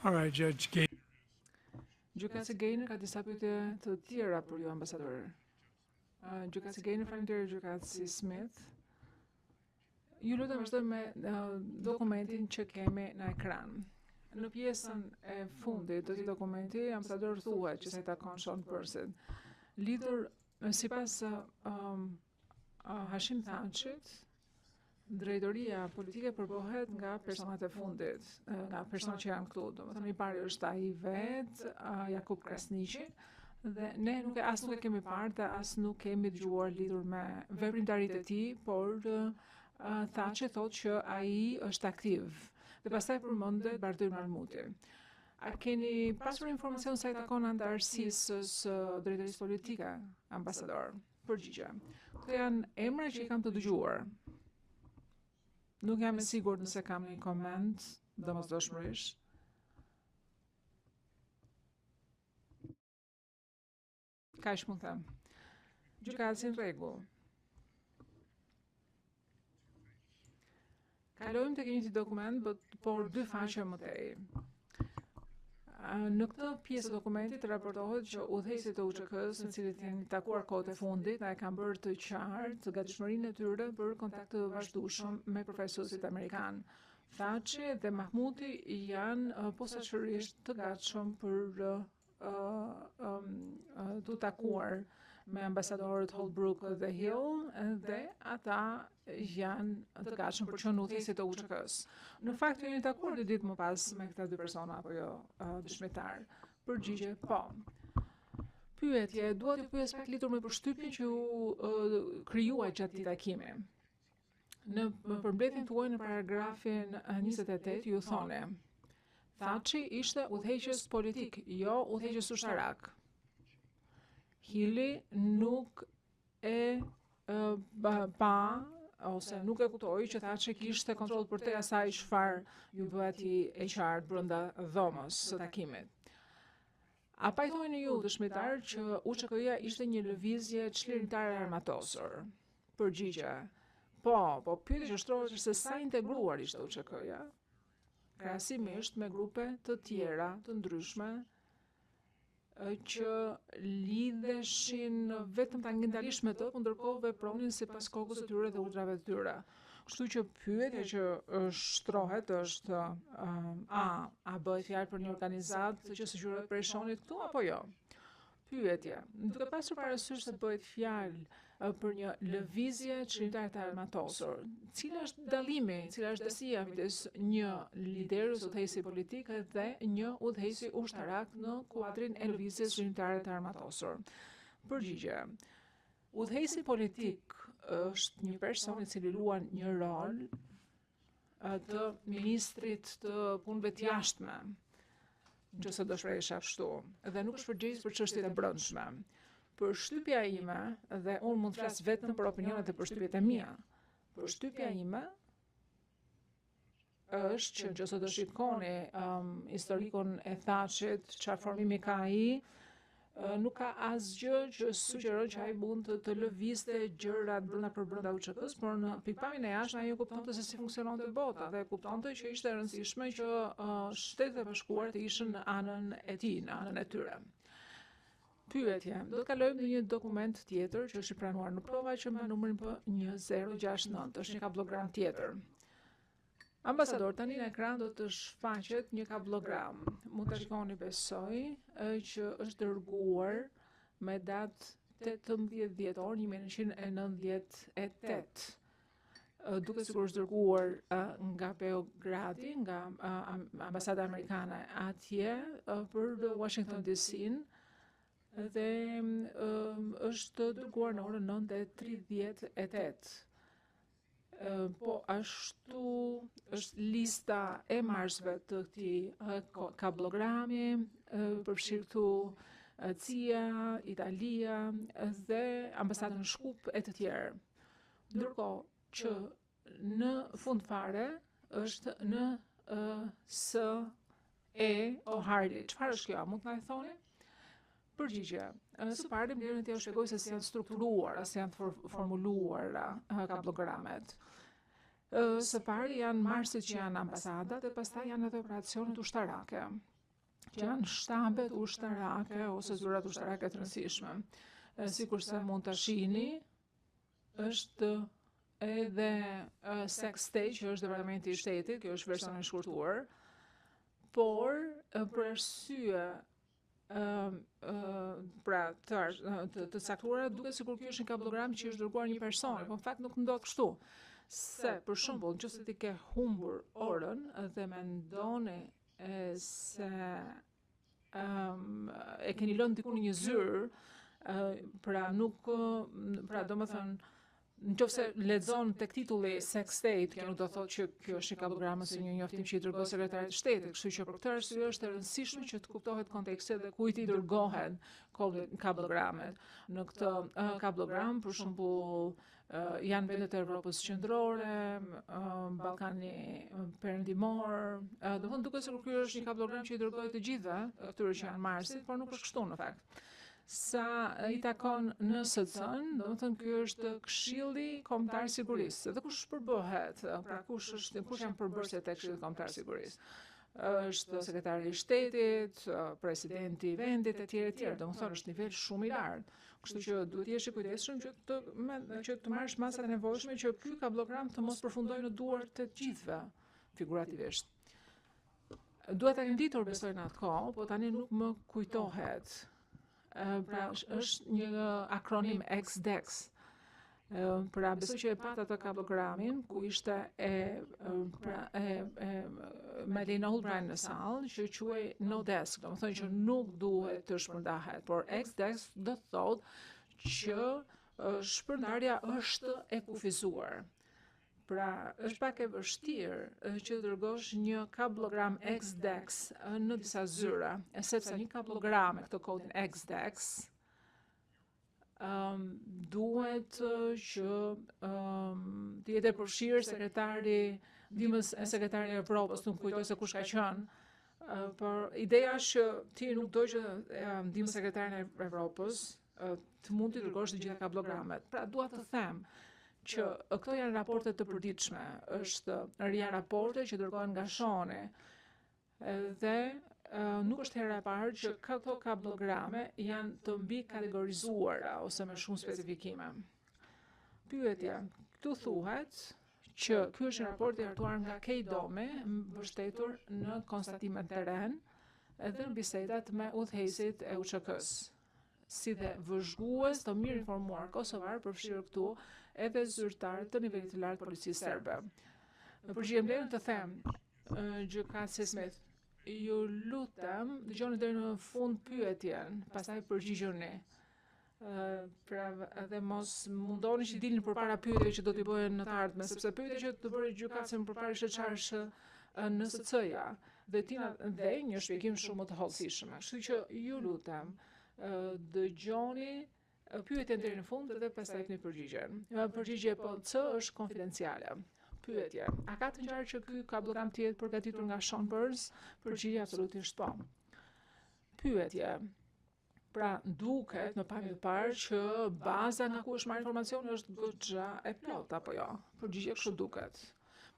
All right, Judge Gaynor. Gjykatësi Gaynor ka disa pyetje të tjera për ju ambasador. Uh, Gjykatësi Gaynor, faleminderit gjykatësi Smith. Ju lutem vazhdojmë me uh, dokumentin që kemi në ekran. Në pjesën e fundit të këtij dokumenti, ambasador thuhet që sa i takon Sean Percy-t. Lidhur sipas um, Hashim Thaçit, drejtoria politike përbëhet nga personat e fundit, nga personat që janë këtu. Domethënë i pari është ai vetë, Jakup Krasniqi, dhe ne nuk e as nuk e kemi parë dhe as nuk kemi dëgjuar lidhur me veprimtaritë e tij, por Thaçi thotë që ai është aktiv. Dhe pastaj përmendet Bardhyl Mahmuti. A keni pasur informacion sa i takon anëtarësisë së drejtorisë politike, ambasador? Përgjigje. Këto janë emra që i kam të dëgjuar. Nuk jam e sigurt nëse kam një koment, domosdoshmërisht. Kaq mund të them. Gjykatësi në rregull. Kalojmë tek i njëjti dokument, por dy faqe më tej. Në këtë pjesë të dokumentit raportohet që udhëheqësit e UÇK-së, me të cilët jeni takuar kohët e fundit, na e kanë bërë të qartë gatishmërinë e tyre për kontakt të vazhdueshëm me përfaqësuesit amerikanë. Thaçi dhe Mahmuti janë posaçërisht të gatshëm për t'u takuar me ambasadorët Holbrooke dhe Hill dhe ata janë të gatshëm për të qenë udhëheqësit e UÇK-së. Në fakt ju jeni takuar dy ditë më pas me këta dy persona apo jo dëshmitar. Përgjigje po. Pyetje, dua t'ju pyes pak lidhur me përshtypjen që u krijua gjatë këtij takimi. Në përmbledhjen tuaj në paragrafin 28 ju thoni Thaçi ishte udhëheqës politik, jo udhëheqës ushtarak. Hilli nuk e pa ose nuk e kuptoi që Thaçi kishte kontroll përtej asaj çfarë iu bë atij e qartë brenda dhomës së takimit. A pajtoheni ju dëshmitar që UÇK-ja ishte një lëvizje çlirimtare e armatosur? Përgjigje. Po, po pyetja që shtrohet është se sa integruar ishte UÇK-ja krahasimisht me grupe të tjera të ndryshme që lidheshin vetëm tangentalisht me të, por ndërkohë vepronin sipas kokës së tyre dhe urdhrave të tyre. Kështu që pyetja që shtrohet është a a bëhet fjalë për një organizatë që sugjerohet prej Shonit këtu apo jo? Pyetje, duke pasur parasysh se bëhet fjalë për një lëvizje çlirimtare të armatosur, cila është dallimi, cila është dasia midis një lideri ose udhëheqësi politik dhe një udhëheqësi ushtarak në kuadrin e lëvizjes çlirimtare të armatosur? Përgjigje. Udhëheqësi politik është një person i cili luan një rol të ministrit të punëve të jashtme, nëse do shprehesha kështu, dhe nuk është përgjegjës për çështjet e brendshme. Përshtypja ime, dhe unë mund të flas vetëm për opinionet dhe përshtypjet e mia, përshtypja ime është që nëse do shikoni um, historikun e Thaçit, çfarë formimi ka ai, nuk ka asgjë që sugjeron që ai mund të, të lëvizte gjërat brenda për brenda UÇK-së, por në pikëpamjen e jashtme ai e kuptonte se si funksiononte bota dhe e kuptonte që ishte e rëndësishme që uh, Shtetet e Bashkuara të ishin në anën e tij, në anën e tyre. Pyetje, do të kalojmë në një dokument tjetër që është i pranuar në prova që mban numrin P1069, është një kablogram tjetër. Ambasador, tani në ekran do të shfaqet një kablogram. Mund ta shikoni besoj që është dërguar me datë 18 dhjetor 1998. Duket sikur është dërguar nga Beogradi, nga ambasada amerikane atje për Washington DC-n dhe është dërguar në orën 9:38. Po ashtu është lista e marrësve të këtij kablogrami, përfshirë këtu CIA, Italia dhe ambasadën në Shkup e të tjerë. Ndërkohë që në fund fare është N S E O'Harley. Çfarë është kjo? A mund të na e thoni? Përgjigje. Së pari, më lejoni t'jua shpjegoj se si janë strukturuar, si janë for formuluar kablogramet. Së pari janë marrësit që janë ambasadat dhe pastaj janë edhe operacionet ushtarake. Që janë shtabet ushtarake ose zyrat ushtarake të rëndësishme. Sikurse mund ta shihni, është edhe SecState, që është Departamenti i Shtetit, kjo është versioni i shkurtuar, por për arsye pra të, të, të caktuara duket sikur ky është një kabllogram që është dërguar një personi, por në fakt nuk ndodh kështu. Se për shembull, nëse ti ke humbur orën dhe mendoni e, se um, e keni lënë diku në një zyrë, pra nuk pra domethënë Në qoftë se lexon tek titulli SecState, kjo nuk do thotë që kjo është një kabllogram ose një njoftim që i dërgohet sekretarit të shtetit, kështu që për këtë arsye është e rëndësishme që të kuptohet konteksti dhe kujt i dërgohen kabllogramet. Në këtë uh, kabllogram, për shembull, uh, janë vendet e Evropës Qendrore, uh, Ballkani Perëndimor, uh, domethënë duket sikur ky është një kabllogram që i dërgohet të gjithëve këtyre që janë marrësit, por nuk është kështu në fakt. Sa i takon NSC-n, domethënë ky është Këshilli Kombëtar i Sigurisë. Dhe kush përbëhet? Pra kush është kush janë përbërësit e Këshillit Kombëtar të Sigurisë? Është sekretari i shtetit, presidenti i vendit etj etj. Domethënë është nivel shumë i lartë. Kështu që duhet të jesh i kujdesshëm që të me, që të marrësh masat e nevojshme që ky kabllogram të mos përfundojë në duart e të gjithëve, figurativisht. Duhet ta kem ditur besoj në atë kohë, po tani nuk më kujtohet. Pra është një akronim XDEX. Pra besoj që e pat atë kablogramin ku ishte e pra e, e Madeleine Albright në sallë që quhej no desk, domethënë që nuk duhet të shpërndahet, por XDEX do të thotë që shpërndarja është e kufizuar. Pra, është pak e vështirë që të dërgosh një kablogram XDEX në disa zyra, sepse një kablogram me këtë kodin XDEX um, duhet që um, të jetë e përfshirë sekretari ndihmës e sekretari i Evropës, nuk kujtoj se kush ka qenë, uh, por ideja është që ti nuk do që ndihmës sekretarin e Evropës të mund t'i dërgosh të gjitha kablogramet. Pra dua të them që këto janë raporte të përditshme, është janë raporte që dërgohen nga Shoni dhe nuk është hera e parë që këto kablograme janë të mbi kategorizuara ose me shumë specifikime. Pyetja, këtu thuhet që ky është një raport i hartuar nga KDOM-i, mbështetur në konstatimet terren dhe në bisedat me udhëheqësit e UÇK-s si dhe vëzhgues të mirë informuar kosovar, përfshirë këtu edhe zyrtarë të nivelit të lartë policisë serbe. Në përgjigje më lejoni të them, gjykatësi Smith, ju lutem, dëgjoni deri në fund pyetjen, pastaj përgjigjuni. Pra edhe mos mundoni që dilni përpara pyetjeve që do t'i bëhen në të ardhmen, sepse pyetja që të bëri gjykatësi më përpara ishte çfarë është NSC-ja dhe ti na dhe një shpjegim shumë më të hollësishëm. Kështu që ju lutem, dëgjoni pyetjen deri në fund dhe pastaj jepni përgjigjen. Përgjigje po C është konfidenciale. Pyetje: A ka të ngjarë që ky kablogram të jetë përgatitur nga Sean Burns? Përgjigje absolutisht po. Pyetje: Pra, duket në pamje të parë që baza nga ku është marrë informacioni është goxha e plotë apo jo? Përgjigje kështu duket.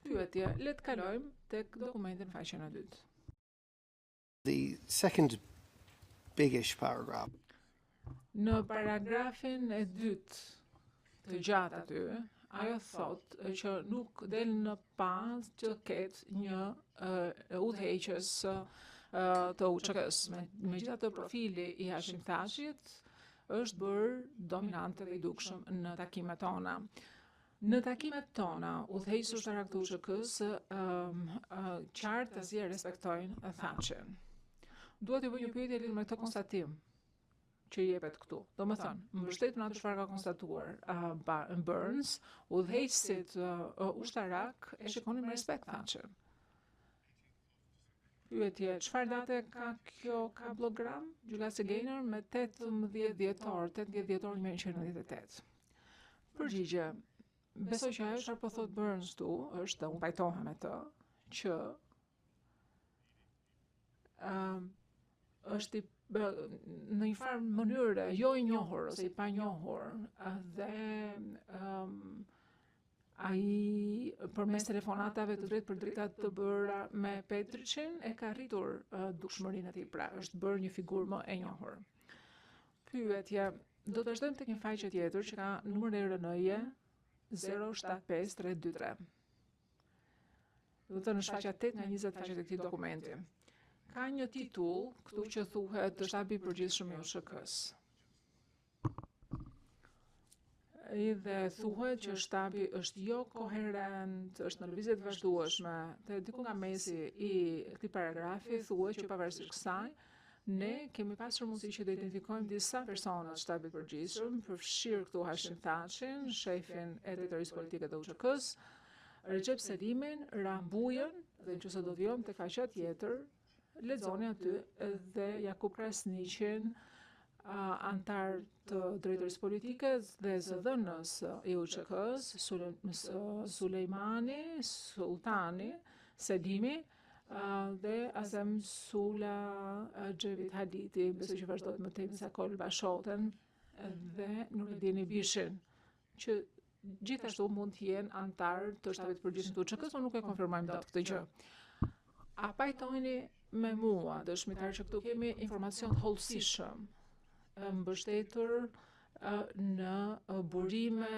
Pyetje, le të kalojmë tek dokumenti në faqen e dytë. The second biggish paragraph. Në paragrafin e dytë të gjatë aty, ajo thotë që nuk del në pah që ketë një uh, udhëheqës uh, të UÇK-s. Me, megjithatë profili i Hashim Thaçit është bërë dominante dhe i dukshëm në takimet tona. Në takimet tona, udhëheqës ushtarak të UÇK-së um, uh, qartazi e respektojnë Thaçin. Dua t'ju bëj një pyetje lidhur me këtë konstatim që jepet këtu. Domethënë, mbështetur në atë çfarë ka konstatuar uh, Burns, udhëheqësit uh, ushtarak e shikonin me respekt Thaçin. Pyetje, çfarë date ka kjo kablogram? Gjykatësi Gaynor me 18 dhjetor, 18 dhjetor 1998. Përgjigje, besoj që ajo çfarë po thot Burns këtu është dhe unë pajtohem me të, që um, është i në një farë mënyre jo i njohur ose i panjohur dhe um, Ai përmes telefonatave të drejtpërdrejta të bëra me Petriçin e ka rritur dukshmërinë e tij, pra është bërë një figurë më e njohur. Pyetja, do të vazhdojmë tek një faqe tjetër që ka numrin RNJ 075323. Do të thënë është faqja 8 nga 20 faqet e këtij dokumenti. Ka një titull këtu që thuhet Shtabi i Përgjithshëm i UÇK-së. Dhe thuhet që shtabi është jo koherent, është në lëvizje të vazhdueshme. Dhe diku nga mesi i këtij paragrafi thuhet që pavarësisht kësaj, ne kemi pasur mundësi që të identifikojmë disa persona të shtabit të përgjithshëm, përfshirë këtu Hashim Thaçin, shefin e drejtorisë politike të UÇK-së, Rexhep Selimin, Ramë Bujën, dhe nëse do të vijojmë tek faqja tjetër, lexoni aty dhe Jakup Krasniqin, anëtar të drejtorisë politike dhe zëdhënës i UÇK-së, Sulejmani, Sulltani, Selimi dhe Azem Sula, Xhevit Haliti, besoj që vazhdohet më tej me Sokol Bashotën dhe Nuredin Ibishin, që gjithashtu mund të jenë anëtarë të shtabit të përgjithshëm të UÇK-së, por nuk e konfirmojmë dot këtë gjë. A pajtoheni me mua, dëshmitar, që këtu kemi informacion të hollësishëm, mbështetur në burime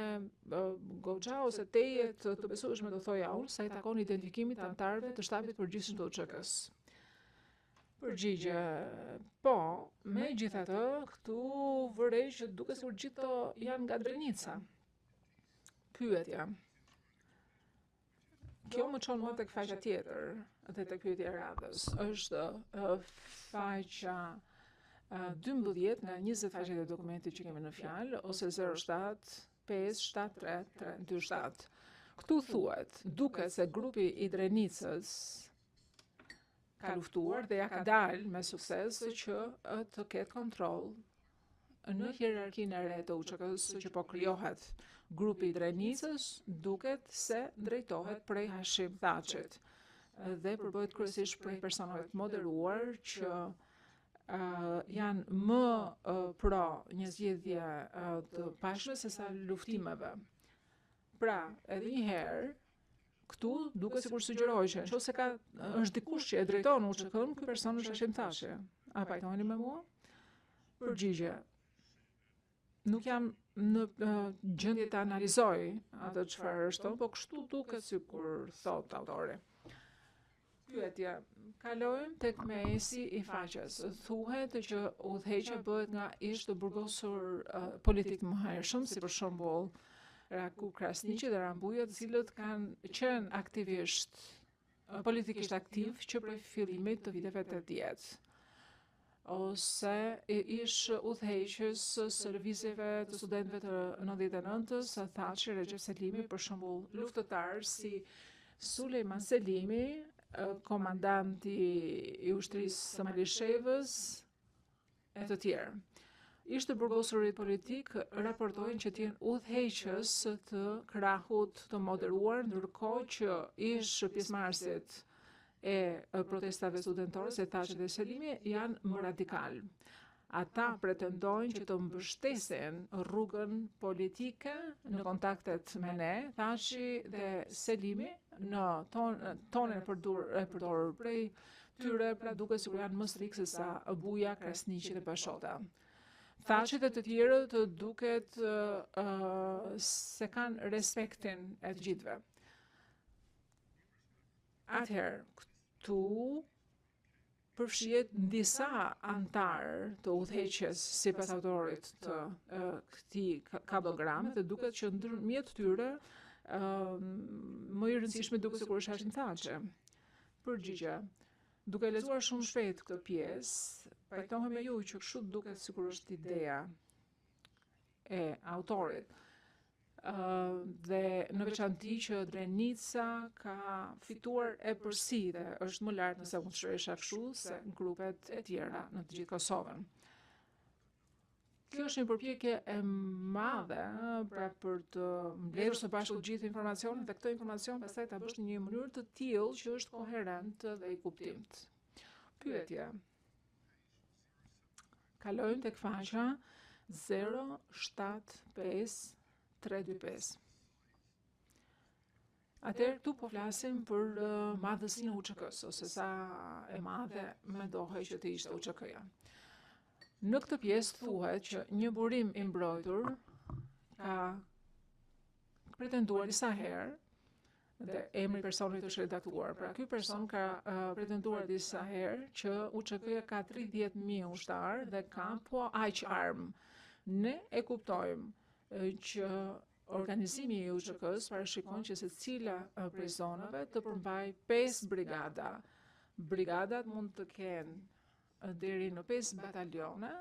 goxha ose tejet të besueshme do thoja unë, sa i takon identifikimit të anëtarëve të shtabit të përgjithshëm të UÇK-së. Përgjigje, po, megjithatë, këtu vërej që duket sikur gjithë këto janë nga Drenica. Pyetja. Kjo më çon mua tek faqja tjetër dhe tek pyetja e radhës. Është faqja 12 nga 20 faqet e dokumentit që kemi në fjalë ose 07 5 7 3 3 2 7. Këtu thuhet, duket se grupi i Drenicës ka luftuar dhe ia ka dalë me sukses që të ketë kontroll në hierarkinë e re të UÇK-së që po krijohet. Grupi i Drenicës duket se drejtohet prej Hashim Thaçit dhe përbëhet kryesisht prej personave të moderuar që uh, janë më uh, pro një zgjidhje uh, të paqshme sesa luftimeve. Pra, edhe një herë, Këtu duket sikur sugjeroj që nëse ka është dikush që e drejton UÇK-n, ky person është Hashim Thaçi. A pajtoheni me mua? Përgjigje. Nuk jam në uh, gjendje të analizoj atë çfarë është, po kështu duket sikur thotë autori. Pyetje, kalojmë tek mesi i faqes. Thuhet që udhëheqja bëhet nga ish të burgosur uh, politik më hershëm, si për shembull Jakup Krasniqi dhe Ramë Buja, të cilët kanë qenë aktivisht politikisht aktiv që prej fillimit të viteve 80 ose ish udhëheqës së lëvizjeve të studentëve të 99-ës, Thaçi, Rexhep Selimi, për shembull, luftëtar si Sulejman Selimi, komandanti i ushtrisë së Malishevës, e të tjerë. Ish të burgosurit politik raportojnë që të jenë udhëheqës të krahut të moderuar, ndërkohë që ish pjesëmarrësit e protestave studentore, si Thaçi dhe Selimi, janë më radikalë. Ata pretendojnë që të mbështesin rrugën politike në kontaktet me ne, Thaçi dhe Selimi në ton, tonin e përdorur e përdorur prej tyre, pra duket sikur janë më strikt se sa Buja, Krasniqi dhe Bashota. Thaçi dhe të tjerët duket uh, se kanë respektin e të gjithëve. Atëherë, këtu përfshihet disa anëtarë të udhëheqjes sipas autorit të këtij kabllogrami dhe duket që ndërmjet tyre më i rëndësishmi duket sikur është Hashim Thaçi. Përgjigje. Duke lexuar shumë shpejt këtë pjesë, pajtohem me ju që kështu duket sikur është ideja e autorit. Dhe në veçanti që Drenica ka fituar epërsi dhe është më lart nëse mund të shprehesha kështu se grupet e tjera në të gjithë Kosovën. Kjo është një përpjekje e madhe, pra për të mbledhur së bashku gjithë informacionin dhe këtë informacion pastaj ta bësh në një mënyrë të tillë që është koherent dhe i kuptimtë. Pyetje. Kalojmë tek faqja 075325. Atëherë këtu po flasim për uh, madhësinë e UÇK-së ose sa e madhe mendohej që të ishte UÇK-ja. Në këtë pjesë thuhet që një burim i mbrojtur ka pretenduar disa herë dhe emri i personit është redaktuar. Pra ky person ka uh, pretenduar disa herë që UÇK-ja ka 30.000 ushtarë dhe ka po aq armë. Ne e kuptojmë që Organizimi i UÇK-së parashikon që secila prej zonave të përmbajë 5 brigada. Brigadat mund të kenë deri në 5 batalione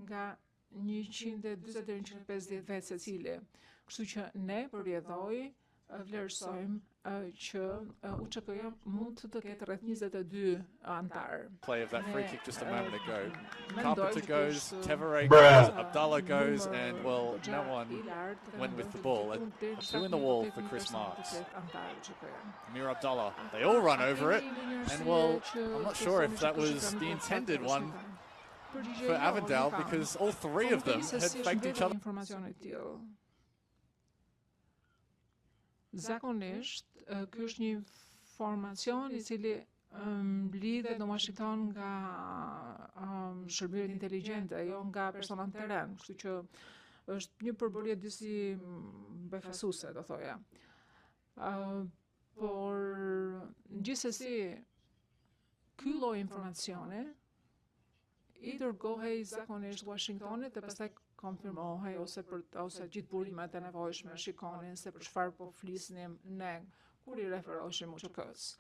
nga 140 deri në 150 vetë secili. Kështu që ne për rrjedhojë vlerësojmë që UÇK-ja mund të ketë rreth 22 anëtarë. Play of that free kick just a moment ago. Carpenter goes, Tevere goes, Abdallah goes, and well, no one went with the ball. A two in the wall for Chris Marks. Amir Abdallah, they all run over it, and well, I'm not sure if that was the intended one for Avondale because all three of them had faked each other. Zakonisht, ky është një informacion i cili mblidhet në Washington nga um, shërbimet inteligjente, jo nga persona në terren, kështu që është një përbërje disi befasuese, do thoja. Uh, por gjithsesi ky lloj informacioni i dërgohej zakonisht Washingtonit dhe pastaj konfirmohej ose për ose gjithë burimet e nevojshme shikonin se për çfarë po flisnim ne kur i referoheshim UÇK-s.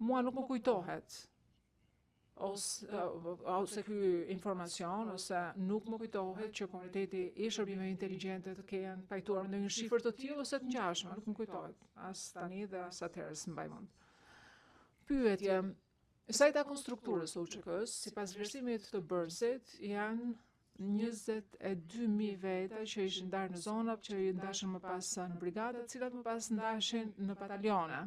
Mua nuk më kujtohet ose ose ky informacion ose nuk më kujtohet që komuniteti i shërbimeve inteligjente të kenë pajtuar me ndonjë shifër të tillë ose të ngjashme, nuk më kujtohet as tani dhe as atëherë s'mbaj mend. Pyetje, Sa i takon strukturës së UÇK-së, sipas vlerësimit të bërësit, janë 22.000 veta që ishin ndarë në zona, që i ndashin më pas në brigada, të cilat më pas ndashin në batalione.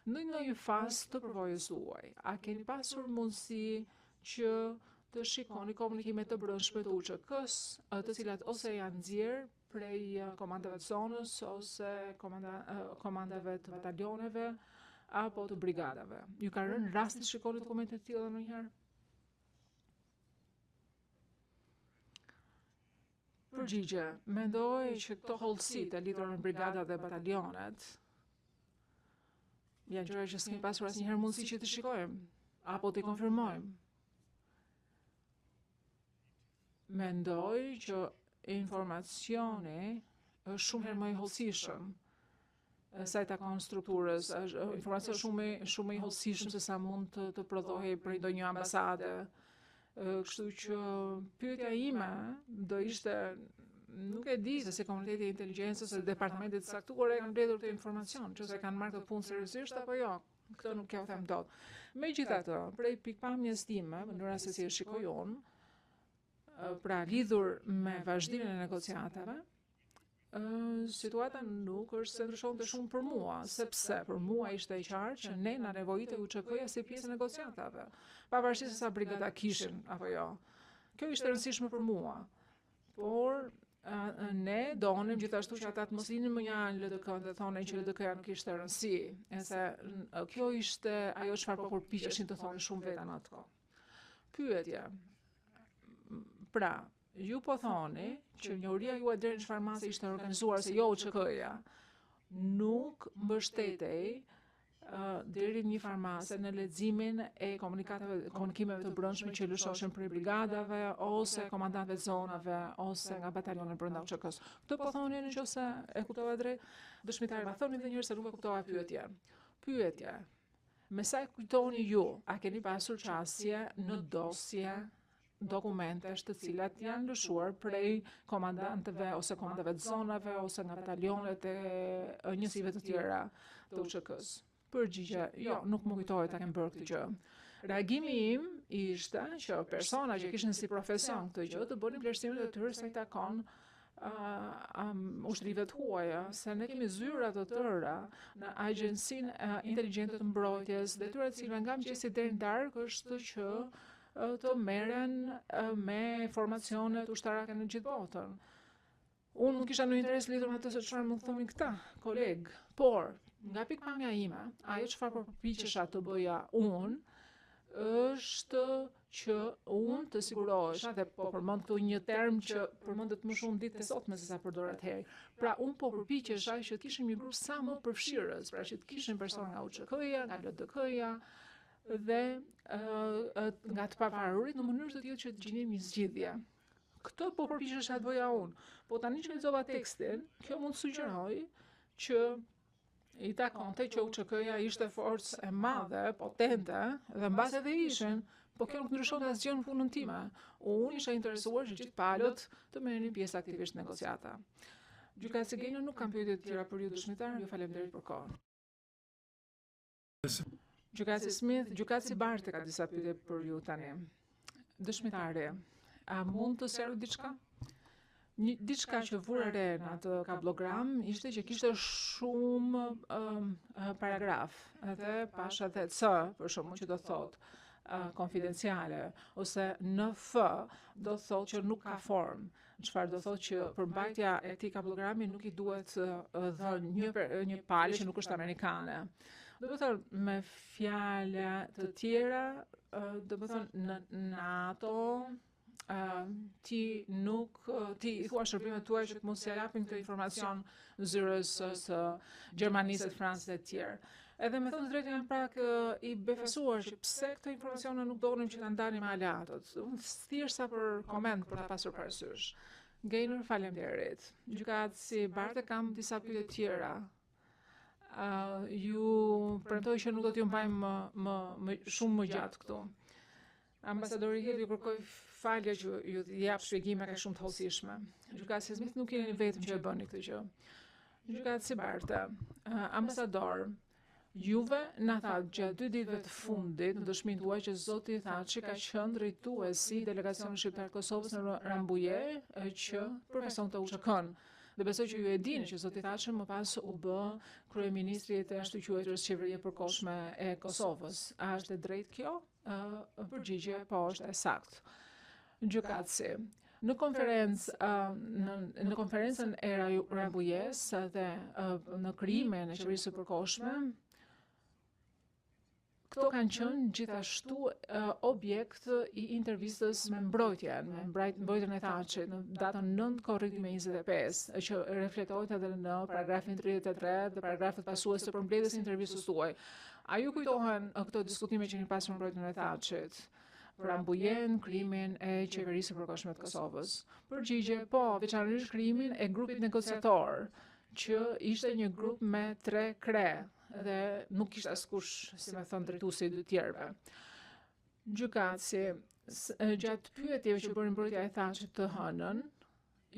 Në ndonjë fazë të përvojës suaj, a keni pasur mundësi që të shikoni komunikime të brendshme të UÇK-së, të cilat ose janë nxjerrë prej komandave të zonës ose komanda, komandave të batalioneve apo të brigadave. Ju ka rënë rasti të shikoni dokumente të tilla ndonjëherë? Përgjigje, mendoj që këto hollësitë e lidhura me brigadat dhe batalionet janë gjëra që s'kemi pasur asnjëherë mundësi që t'i shikojmë apo t'i konfirmojmë. Mendoj që informacioni është shumë herë më i hollësishëm sa i takon strukturës, është informacion shumë shumë më i hollësishëm se sa mund të të prodhohej prej ndonjë ambasade. Kështu që pyetja ime do ishte nuk e di se si komuniteti i inteligjencës ose departamentit të caktuar e kanë mbledhur këtë informacion, nëse kanë marrë këtë punë seriozisht apo jo. Këtë nuk jua them dot. Megjithatë, prej pikëpamjes time, mënyra se si e shikoj unë, pra lidhur me vazhdimin e negociatave, situata nuk është se ndryshonte shumë për mua, sepse për mua ishte e qartë që ne na nevojitej UÇK-ja si pjesë e negociatave, pavarësisht se sa brigada kishin apo jo. Kjo ishte e rëndësishme për mua. Por ne donim gjithashtu që ata të mos linin mënjanë LDK-në dhe thonin që LDK-ja nuk ishte rëndësi, e se kjo ishte ajo çfarë po përpiqeshin të thonin shumë veta në atë kohë. Pyetje. Pra, ju po thoni që njohuria juaj deri në çfarë mase ishte organizuar se jo UÇK-ja nuk mbështetej deri në një farë mase në leximin e komunikatave, komunikimeve të brendshme që lëshoshin prej brigadave ose komandantëve të zonave ose nga batalionet brenda UÇK-së. Këtë po thoni në qoftë se e kuptova drejt? Dëshmitari, ma thoni edhe një herë se nuk e kuptova pyetjen. Pyetje. Me sa e kujtoni ju, a keni pasur qasje në dosje dokumentesh të cilat janë lëshuar prej komandantëve ose komandave të zonave ose nga batalionet e njësive të tjera të UÇK-së. Përgjigje, jo, nuk më kujtohet ta kem bërë këtë gjë. Reagimi im ishte që persona që kishin si profesion këtë gjë të bënin vlerësimet e tyre sa i takon um, ushtrive të huaja, se ne kemi zyra të tëra në Agjencinë Inteligjente të Mbrojtjes, detyra e të cilëve nga mëngjesi deri në darkë është që të merren me formacionet ushtarake në gjithë botën. Unë nuk kisha ndonjë interes lidhur me atë se çfarë mund të thonin këta kolegë, por nga pikëpamja ime, ajo çfarë po përpiqesha të bëja unë është që unë të sigurohesha dhe po përmend këtu një term që përmendet më shumë ditët e sotme se sa përdoret atëherë. Pra unë po përpiqesha që të kishim një grup sa më përfshirës, pra që të kishim persona nga UÇK-ja, nga LDK-ja dhe uh, nga të pavarurit në mënyrë të tillë që të gjenim një zgjidhje. Këtë po përpiqesha të bëja unë. Po tani që lexova tekstin, kjo mund të sugjerojë që i takonte që UÇK-ja ishte forcë e madhe, potente, dhe mbase edhe ishin, po kjo nuk ndryshon asgjë në punën time. Unë isha interesuar që gjithë palët të merrnin pjesë aktivisht në negociata. Gjykatësi Gaynor nuk kam pyetje të tjera për ju dëshmitar, ju faleminderit për kohën. Gjykatësi Smith, gjykatësi Barte ka disa pyetje për ju tani. Dëshmitari, a mund të sqaroj diçka? Një diçka që vura re në atë kablogram ishte që kishte shumë um, paragraf, edhe pasha dhe C, për shembull, që do thotë uh, konfidenciale, ose NF do thotë që nuk ka formë. Çfarë do thotë që përmbajtja e këtij kabllogrami nuk i duhet dhënë një një pale që nuk është amerikane. Do të thënë me fjalë të tjera, do të thënë në NATO ti nuk ti i thua shërbimet tuaja që të mos ia japin këtë informacion zyrës së Gjermanisë, Francës e të tjerë. Edhe me thënë të drejtën jam pak i befasuar që pse këto informacione nuk donim që ta ndanim me aleatët. Unë thjesht sa për koment për ta pasur parasysh. Gaynor, faleminderit. Gjykatësi Barte kam disa pyetje të tjera. Uh, ju premtoj që nuk do t'ju mbajmë më, më, më shumë më gjatë këtu. Ambasadori Hill ju kërkoj falje që ju jap shpjegime kaq shumë të hollësishme. Gjykatësi Smith nuk jeni vetëm që e bëni këtë gjë. Gjykatësi Barte, ambasador, juve na thatë gjatë dy ditëve të fundit në dëshminë tuaj që zoti Thaçi ka qenë drejtuesi i delegacionit shqiptar të Kosovës në Rambuje që përfaqësonte UÇK-n. Dhe besoj që ju e dini që zoti Thaçi më pas u bë kryeministri i të ashtuquajturës qeveri e përkohshme e Kosovës. A është e drejtë kjo? Përgjigje, po është e saktë. Gjykatësi. Në konferencë në, në konferencën e Rambujes dhe në krijimin e qeverisë së përkohshme, këto kanë qenë gjithashtu objekt i intervistës me mbrojtjen, me mbrojtjen e Thaçit në datën 9 korrik 2025, që reflektohet edhe në paragrafin 33 dhe paragrafët pasues të përmbledhjes së intervistës tuaj. A ju kujtohen këto diskutime që keni pasur me mbrojtjen e Thaçit? Për Rambujen, krijimin e qeverisë së përkohshme të Kosovës. Përgjigje, po, veçanërisht krijimin e grupit negociator, që ishte një grup me tre kre dhe nuk ishte askush, si me thënë, drejtuesi i dy tjerëve. Gjykatësi, gjatë pyetjeve që bëri mbrojtja e Thaçit të hënën,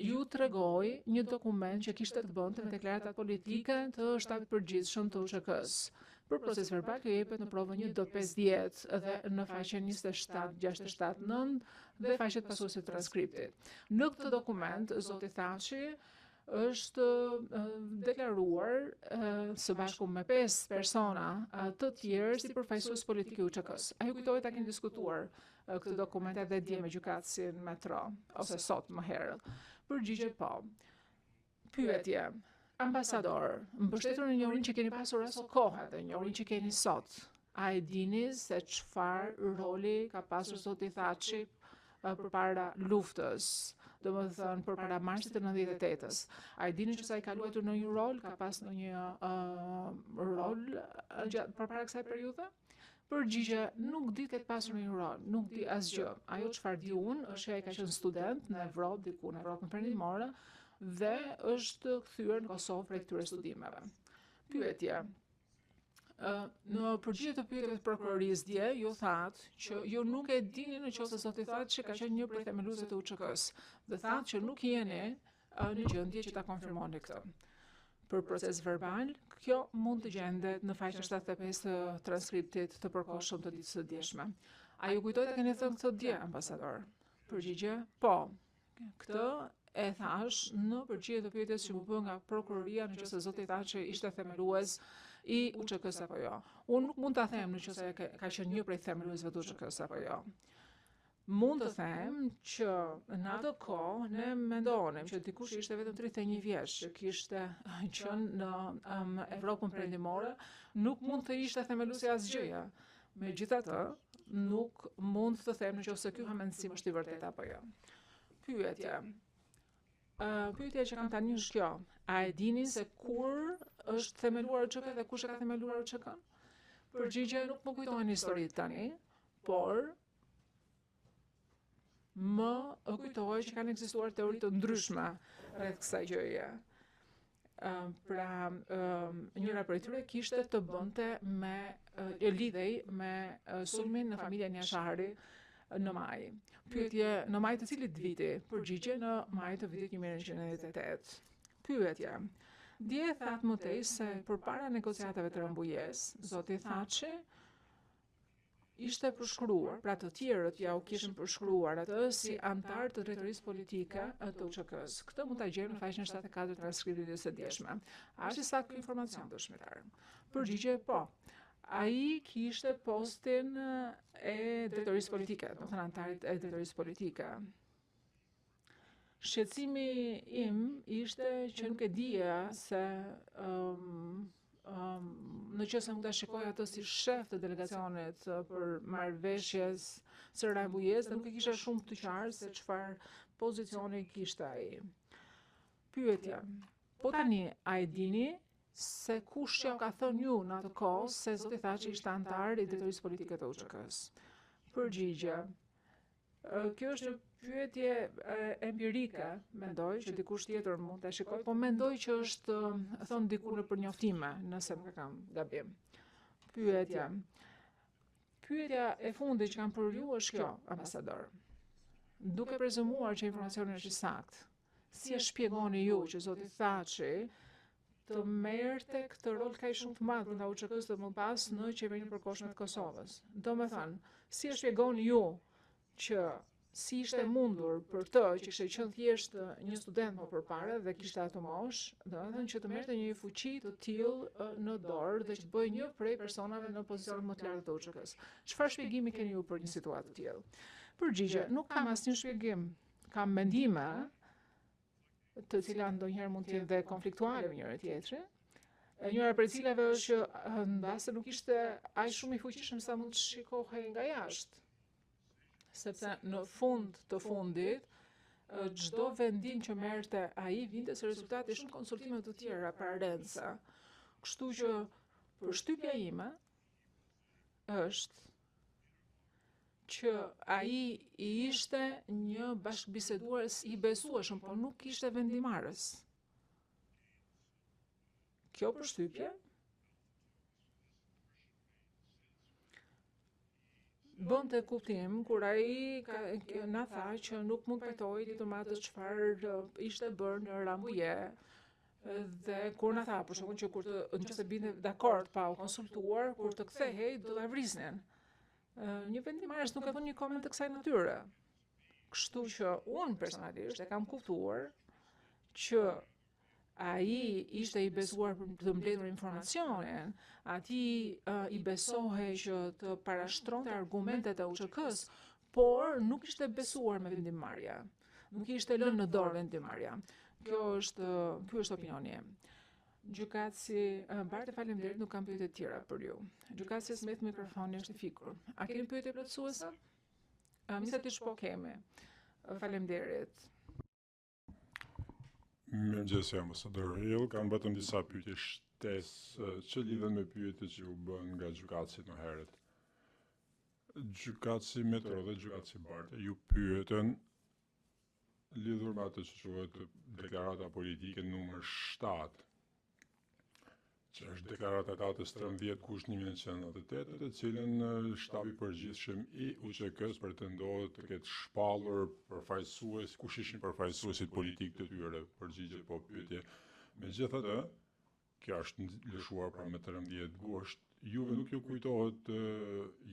ju tregoi një dokument që kishte të bënte me deklaratat politike të Shtabit të Përgjithshëm të UÇK-së. Për procesverbal kjo jepet në provën 1D50 dhe në faqen 27, 67, 9 dhe faqet pasuese të transkriptit. Në këtë dokument, zoti Thaçi është deklaruar së bashku me 5 persona të tjerë si përfaqësues politikë i UÇK-së. A ju kujtohet ta keni diskutuar këtë dokument edhe dje me gjykatësin Metro, ose sot më herët? Përgjigje po. Pyetje. Ambasador, mbështetur në njohurinë që keni pasur aso kohe dhe njohurinë që keni sot, a e dini se çfarë roli ka pasur zoti Thaçi përpara luftës, domethënë përpara marsit të 98-ës. A e dini që ai ka luajtur ndonjë rol, ka pas ndonjë uh, rol gjatë përpara kësaj periudhe? Përgjigje, nuk di të ketë pasur ndonjë rol, nuk di asgjë. Ajo çfarë di unë është që ai ka qenë student në Evropë, diku në Evropën Perëndimore dhe është kthyer në Kosovë prej këtyre studimeve. Pyetje. Në përgjigje të pyetjeve të prokurorisë dje, ju thatë që ju nuk e dini në qoftë se zoti Thaçi ka qenë një prej themeluesve të UÇK-së dhe thatë që nuk jeni në gjendje që ta konfirmoni këtë. Për procesverbal, kjo mund të gjendet në faqen 75 të transkriptit të përkohshëm të ditës së djeshme. A ju kujtohet ta keni thënë këtë dje, ambasador? Përgjigje, po. Këtë e thashë në përgjigje të pyetjes që m'u bë nga prokuroria në qoftë se zoti Thaçi ishte themelues i UÇK-së apo jo. Unë nuk mund ta them në qoftë se ka qenë një prej themeluesve të UÇK-së apo jo. Mund të them që në atë kohë ne mendonim që dikush ishte vetëm 31 vjeç, që kishte qenë në um, Evropën Perëndimore, nuk mund të ishte themeluesi i asgjëje. Megjithatë, nuk mund të them në qoftë se ky hamendësim është i vërtetë apo jo. Pyetje. Uh, pyetja që kam tani është kjo. A e dini se kur është themeluar UÇK dhe kush e ka themeluar UÇK-n? Përgjigje nuk më kujtohen historitë tani, por më kujtohet që kanë ekzistuar teori të ndryshme rreth kësaj gjëje. Pra, njëra prej tyre kishte të bënte me lidhej me sulmin në familjen Jashari në maj. Pyetje në maj të cilit viti? Përgjigje në maj të vitit 1998. Pyetje. Dje thatë më tej se përpara negociatave të Rambujesë, zoti Thaçi ishte përshkruar, pra të tjerët jua kishin përshkruar atë si anëtar të drejtorisë politike të UÇK-së. Këtë mund ta gjejmë në faqen 74 të transkriptit të së djeshme. A është i saktë ky informacion dëshmitar? Përgjigje po. Ai kishte postin e drejtorisë politike, domethënë anëtarit e drejtorisë politike. Shqetësimi im ishte që nuk e dija se um, um, në qoftë se mund ta shikoj atë si shef të delegacionit për marrëveshjes së Rambujesë dhe nuk e kisha shumë të qartë se çfarë pozicioni kishte ai. Pyetja. Po tani, a e dini se kush jua ka thënë ju në atë kohë se zoti Thaçi ishte anëtar i drejtorisë politike të UÇK-së? Përgjigje. Kjo është një pyetje empirike, mendoj që dikush tjetër mund ta shikojë, po mendoj që është thënë diku nëpër njoftime, nëse nuk e kam gabim. Pyetja. Pyetja e fundit që kam për ju është kjo, ambasador. Duke prezumuar që informacioni është i saktë, si e shpjegoni ju që zoti Thaçi të merrte këtë rol kaq shumë të madh brenda UÇK-së dhe më pas në qeverinë e përkohshme të Kosovës. Domethënë, si e shpjegoni ju që si ishte mundur për të që kishte qenë thjesht një student më përpara dhe kishte atë moshë, domethënë që të merrte një fuqi të tillë në dorë dhe që të bëhej një prej personave në pozicionin më të lartë të UÇK-së. Çfarë shpjegimi keni ju për një situatë të tillë? Përgjigje, nuk kam asnjë shpjegim. Kam mendime, të cilat ndonjëherë mund të jenë dhe konfliktuale me njëri tjetrin. Njëra prej cilave është që mbase nuk ishte aq shumë i fuqishëm sa mund të shikohej nga jashtë. Sepse në fund të fundit, çdo vendim që merrte ai vinte si rezultat i shumë konsultimeve të tjera pararendëse. Kështu që përshtypja ime është që ai ishte një bashkëbisedues i besueshëm, por nuk ishte vendimmarrës. Kjo përshtypje bënte kuptim kur ai ka, na tha që nuk mund të pajtohej lidhur me atë çfarë ishte bërë në Rambuje Dhe kur na tha, për shembull, që kur të nëse binte dakord pa u konsultuar, kur të kthehej do ta vrisnin. Një vendimmarrës nuk e bën një koment të kësaj natyre. Kështu që unë personalisht e kam kuptuar që ai ishte i besuar për të mbledhur informacionin, atij uh, i besohej që të parashtronte argumentet e UÇK-së, por nuk ishte besuar me vendimmarrje. Nuk i ishte lënë në dorë vendimmarrja. Kjo është, ky është opinioni im. Gjykatësi Barte, faleminderit, nuk kam pyetje të tjera për ju. Gjykatësi Smith, mikrofoni është i fikur. A keni pyetje plotësuese? Misetich po kemi. Faleminderit. Mirëmëngjes, ambasador Hill. Kam vetëm disa pyetje shtesë që lidhen me pyetjet që u bënë nga gjykatësit më herët. Gjykatësi Metro dhe gjykatësi Barte ju pyetën lidhur me atë që quhet deklarata politike numër 7, që është deklarata e datës 13 gusht 1998, të cilën shtabi i përgjithshëm i UÇK-s pretendohet të ketë shpallur përfaqësues, kush ishin përfaqësuesit politik të tyre, përgjigje po pyetje. Megjithatë, kjo është lëshuar pra me 13 gusht, juve nuk ju kujtohet të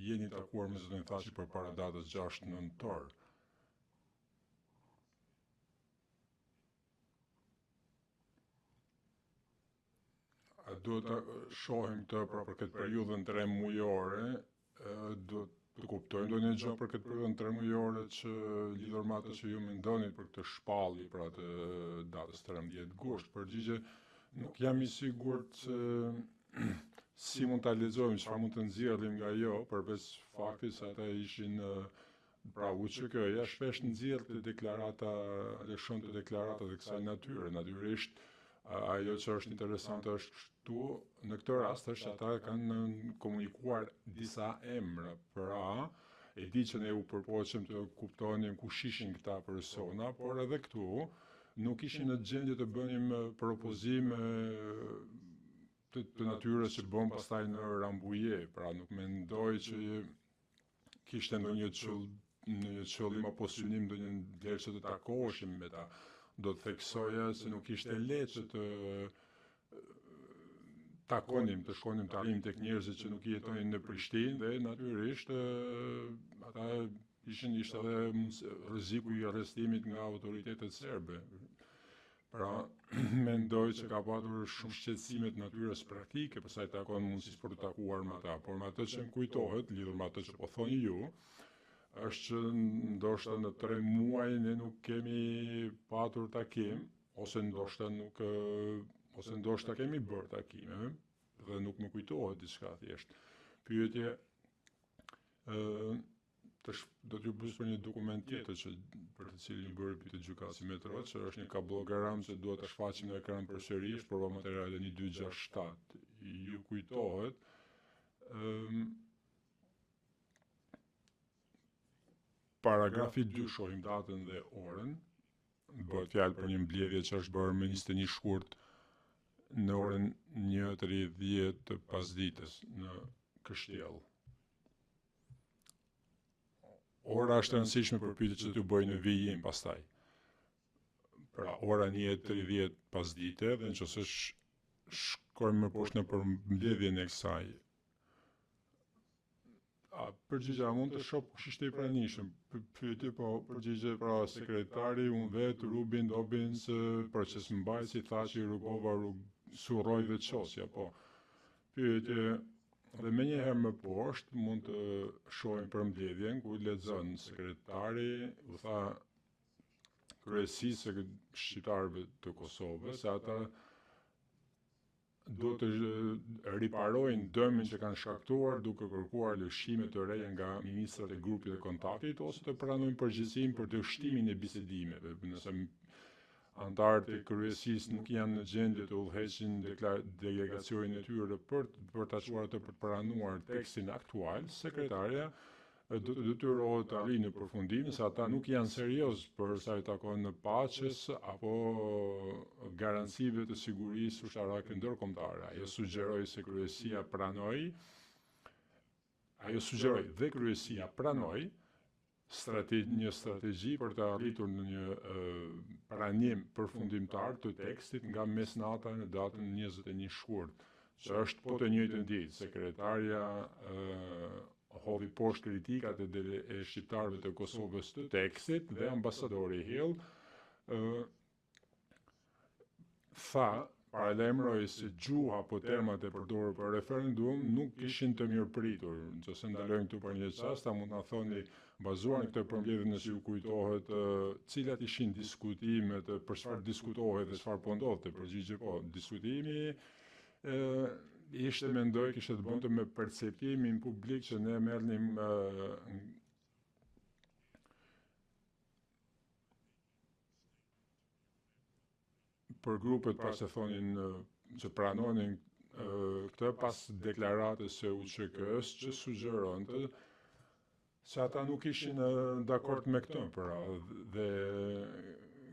jeni takuar me zotin Thaçi përpara datës 6 nëntor. A duhet ta shohim këtë pra për këtë periudhën 3 mujore, duhet të kuptojmë ndonjë gjë për këtë periudhën tremujore që lidhur me atë që ju mendoni për këtë shpallje pra të datës 13 gusht. Përgjigje, nuk jam i sigurt se si mund ta lexojmë, çfarë mund të nxjerrim nga ajo, përveç faktit se ata ishin pra UÇK-ja shpesh nxjerrte deklarata, lëshonte deklarata të kësaj natyre. Natyrisht ajo që është interesante është këtu në këtë rast është ata kanë komunikuar disa emra, pra e di që ne u përpoqëm të kuptonim kush ishin këta persona, por edhe këtu nuk ishim në gjendje të bënim propozime të, të natyrës që bëm pastaj në Rambuje, pra nuk mendoj që kishte ndonjë qëll, ndonjë qëllim apo synim ndonjë vlerë që të takoheshim me ta. Do të theksoja se nuk ishte lehtë që të takonim, të shkonim të arrim tek njerëzit që nuk jetonin në Prishtinë dhe natyrisht ata ishin ishte edhe rreziku i arrestimit nga autoritetet serbe. Pra, mendoj që ka patur shumë shqetësime të natyrës praktike për sa i takon mundësisë për të takuar me ata, por me atë që më kujtohet, lidhur me atë që po thoni ju, është që ndoshta në 3 muaj ne nuk kemi patur takim, ose ndoshta nuk ose ndoshta kemi bërë takime dhe nuk më kujtohet diçka thjesht. Pyetje ë të sh, do t'ju pyes për një dokument tjetër që për të cilin ju bëri pyetje gjykatësi Metro, që është një kablogram që duhet ta shfaqim në ekran përsëri, është prova materiale 1267. Ju kujtohet ëm paragrafi 2 shohim datën dhe orën. Bëhet fjalë për një mbledhje që është bërë më 21 shkurt në orën 1:30 të pasdites në Kështjellë. Ora është e rëndësishme për pyetjet që t'ju bëj në vijim pastaj. Pra, ora 1:30 pasdite dhe nëse shkojmë më poshtë në përmbledhjen e kësaj. A përgjigja mund të shoh kush ishte i pranishëm? Pyetje po, përgjigje pra sekretari, unë vetë, Rubin, Dobbins, proces mbajtësi, Thaçi, Rugova, Rug, Surroi dhe Qosja, po. Pyetje dhe menjëherë më poshtë mund të shohim përmbledhjen ku lexon sekretari u tha kryesisë së shqiptarëve të Kosovës se ata duhet të riparojnë dëmin që kanë shkaktuar duke kërkuar lëshime të reja nga ministrat e grupit të kontaktit ose të pranojnë përgjegjësinë për dështimin e bisedimeve. Nëse anëtarët e kryesisë nuk janë në gjendje të udhëheqin delegacionin e tyre për për ta çuar atë për të pranuar tekstin aktual, sekretarja do të detyrohet të arrijë në përfundimin se ata nuk janë serioz për sa i takon në paqes apo garancive të sigurisë ushtarake ndërkombëtare. Ajo sugjeroi se kryesia pranoi Ajo sugjeroi dhe kryesia pranoi strate një strategji për të arritur në një pranim përfundimtar të tekstit nga mesnata në datën 21 shkurt, që është po të njëjtën ditë. Sekretarja hodhi poshtë kritikat e, dele, e shqiptarëve të Kosovës të tekstit dhe ambasadori Hill tha, paralajmëroi se gjuha apo termat e përdorur për referendum nuk ishin të mirëpritur. Nëse ndalojmë këtu për një çast, a mund na thoni bazuar në këtë përmbledhje nëse ju kujtohet cilat ishin diskutimet, për çfarë diskutohej dhe çfarë po ndodhte? Përgjigje po, diskutimi ë ishte mendoj kishte të bënte me perceptimin publik që ne merrnim për grupet pra që thonin që pranonin këtë pas deklaratës së UÇK-s që sugjeronte se ata nuk ishin dakord me këtë, pra, dhe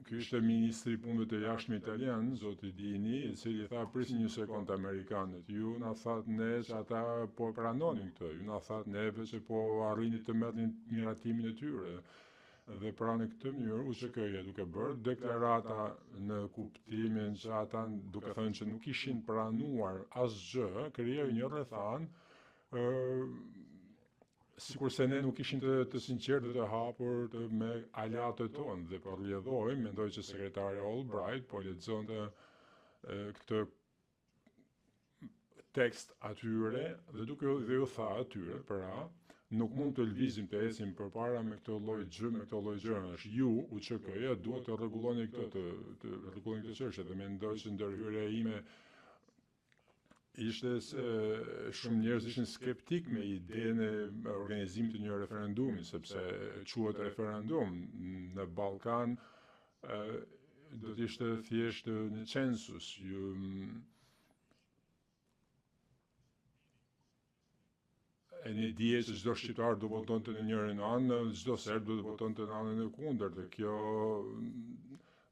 ky ishte ministri i punëve të jashtme italian, zoti Dini, i cili tha prisni një sekond amerikanët, ju na thatë ne që ata po pranonin këtë, ju na thatë neve që po arrini të merrnin miratimin e tyre. Dhe pra në këtë mënyrë UÇK-ja duke bërë deklarata në kuptimin që ata duke thënë që nuk ishin pranuar asgjë, krijoi një rrethanë ë sikurse ne nuk ishim të, të sinqertë dhe të hapur të, me aleatët tonë dhe për rrjedhojë mendoj që sekretari Albright po lexonte këtë tekst atyre dhe duke dhe ju tha atyre pra. Nuk mund të lëvizim të ecim përpara me këtë lloj gjë, me këto lloj gjërash. Ju, UÇK-ja, duhet të rregulloni këtë, të, të rregulloni këtë çështje dhe mendoj se ndërhyrja ime ishte se shumë njerëz ishin skeptik me idenë e organizimit të një referendumi, sepse quhet referendum në Ballkan do të ishte thjesht një census. Ju E ne dihej se çdo shqiptar do votonte në njërën anë, çdo serb do të votonte në anën e kundërt dhe kjo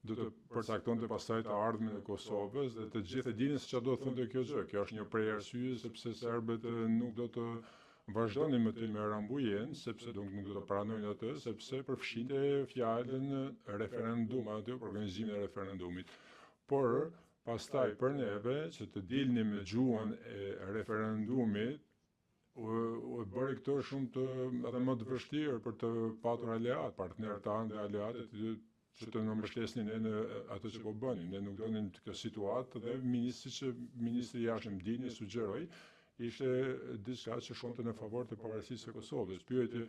do të përcaktonte pastaj të ardhmen e Kosovës dhe të gjithë e dinin se çfarë do të thonte kjo gjë. Kjo është një prej arsyes sepse serbët nuk do të vazhdonin më tej me Rambujen, sepse do nuk do të pranojnë atë, sepse përfshinte fjalën referendum aty, organizimin e referendumit. Por Pastaj për neve që të dilnim me gjuhën e referendumit, u, u bëri këtë shumë të edhe më të vështirë për të patur aleat, partnerët tanë dhe aleatët që të na mbështesnin ne në atë që po bënim. Ne nuk donim këtë situatë dhe ministri që ministri i jashtëm Dini sugjeroi ishte diçka që shkonte në favor të pavarësisë së Kosovës. Pyetje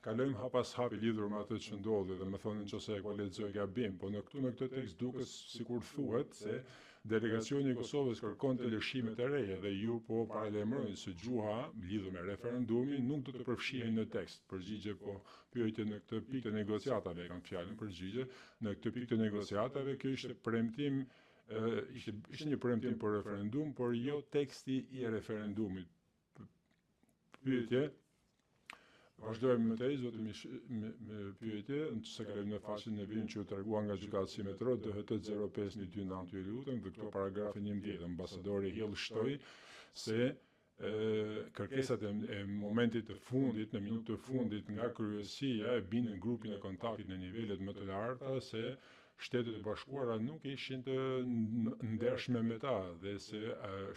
kalojmë hap pas hapi lidhur me atë që ndodhi dhe më thoni nëse e po lexoj gabim, po në këtu në këtë tekst duket sikur thuhet se delegacioni i Kosovës kërkonte lëshime të reja dhe ju po paralajmëroni se gjuha lidhur me referendumin nuk do të përfshihej në tekst. Përgjigje po pyetje në këtë pikë të negociatave, e kam fjalën përgjigje, në këtë pikë të negociatave kjo ishte premtim ishte ishte një premtim për referendum, por jo teksti i referendumit. Pyetje Vazhdojmë më tej, zoti me, me pyetje, nëse kalojmë në faqen në vijim që u tregua nga gjykatësi Metro DHT 0529 ju lutem, dhe këto paragrafi 11, ambasadori Hill shtoi se e, kërkesat e, e momentit të fundit, në minutë të fundit nga kryesia e bindën grupin e kontaktit në nivelet më të larta se Shtetet e Bashkuara nuk ishin të ndershme me ta dhe se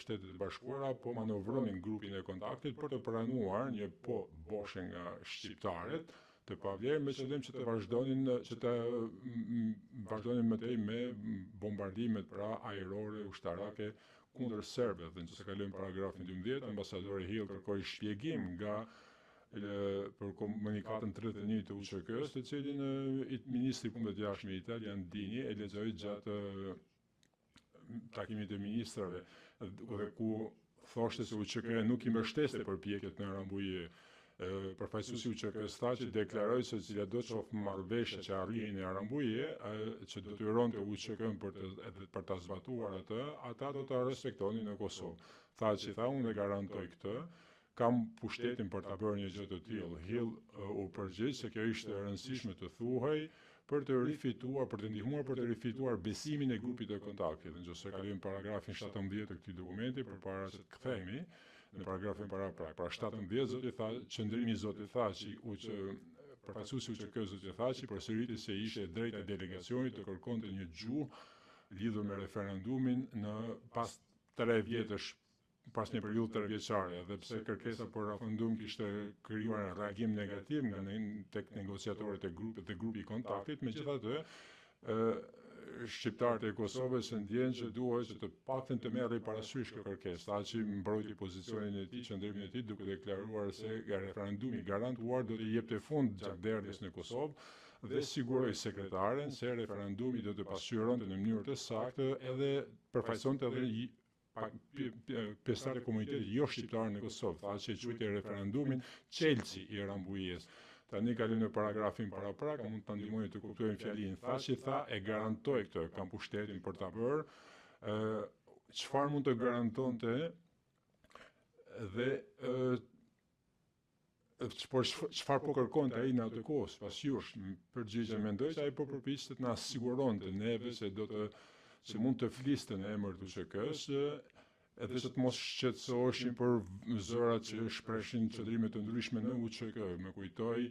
Shtetet e Bashkuara po manovronin grupin e kontaktit për të pranuar një po boshe nga shqiptarët të pavlerë me qëllim që të vazhdonin që të vazhdonin më tej me bombardimet pra ajrore ushtarake kundër serbëve. Dhe nëse kalojmë paragrafin 12, ambasadori Hill kërkoi shpjegim nga për komunikatën 31 të UÇK-së, të cilin ministri i Punëve të Jashtme italian Dini e lexoi gjatë takimit të ministrave dhe ku thoshte se UÇK-ja nuk i mbështeste përpjekjet në Rambuje. Përfaqësuesi i UÇK-së Thaçi deklaroi se cilado qoftë marrëveshja që arrihej në Rambuje, që detyronte UÇK-n për të edhe për ta zbatuar atë, ata do ta respektonin në Kosovë. Thaçi tha, unë e garantoj këtë, Kam pushtetin për ta bërë një gjë të tillë. Hill u përgjigj se kjo ishte e rëndësishme të thuhej për të rifituar, për të ndihmuar për të rifituar besimin e grupit të kontaktit. Dhe nëse kalojmë paragrafin 17 të këtij dokumenti përpara se të kthehemi në paragrafin paraprak. Pra 17 zoti tha, qëndrimi i zotit Thaçi u që përfaqësuesi i UÇK zoti Thaçi përsëriti se ishte e drejta e delegacionit të kërkonte një gjuhë lidhur me referendumin në pas tre vjetësh pas një periudhë trevjeçare, edhe pse kërkesa për referendum kishte krijuar reagim negativ nga ne, tek negociatorët e grupit dhe grupi i kontaktit, megjithatë, ë shqiptarët e Kosovës e ndjenë që duhej që të paktën të merrej parasysh kjo kërkesë. Thaçi mbrojti pozicionin e tij, qëndrimin e tij duke deklaruar se referendumi i garantuar do t'i jepte fund gjakderdhjes në Kosovë dhe siguroi sekretaren se referendumi do të pasqyronte në mënyrë të saktë edhe përfaqësonte edhe pjesëtarët e komunitetit jo shqiptar në Kosovë, Thaçi e quajti referendumin çelësi i Rambujesë. Tani kalojmë në paragrafin paraprak, a mund të na ndihmoni të kuptojmë fjalinë Thaçi tha e garantoj këtë, kam pushtetin për ta bërë. Ë çfarë mund të garantonte dhe ë Por çfarë po kërkonte ai në atë kohë, sipas jush? Përgjigje mendoj se ai po përpiqte të na siguronte neve se do të se mund të fliste në emër të UÇK-së, edhe që të mos shqetësoheshim për zërat që shpreshin qëndrime të ndryshme në UÇK. Më kujtoj,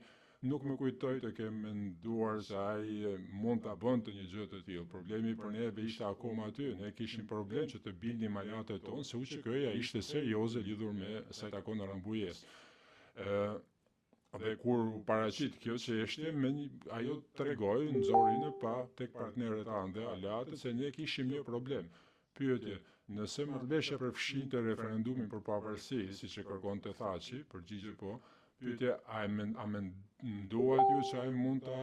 nuk më kujtoj të kem menduar se ai mund ta bënte një gjë të tillë. Problemi për neve ishte akoma aty. Ne kishim problem që të bindnim aleatët tonë se UÇK-ja ishte serioze lidhur me sa i takon Rambujesë. Dhe kur u paraqit kjo çështje, me një, ajo tregoi, nxori në pah tek partnerët tanë dhe aleatët se ne kishim një problem. Pyetje, Nëse marrëveshja përfshinte referendumin për pavarësi, siç e kërkonte Thaçi, përgjigje po, pyetje a e men, a menduat ju që ai mund ta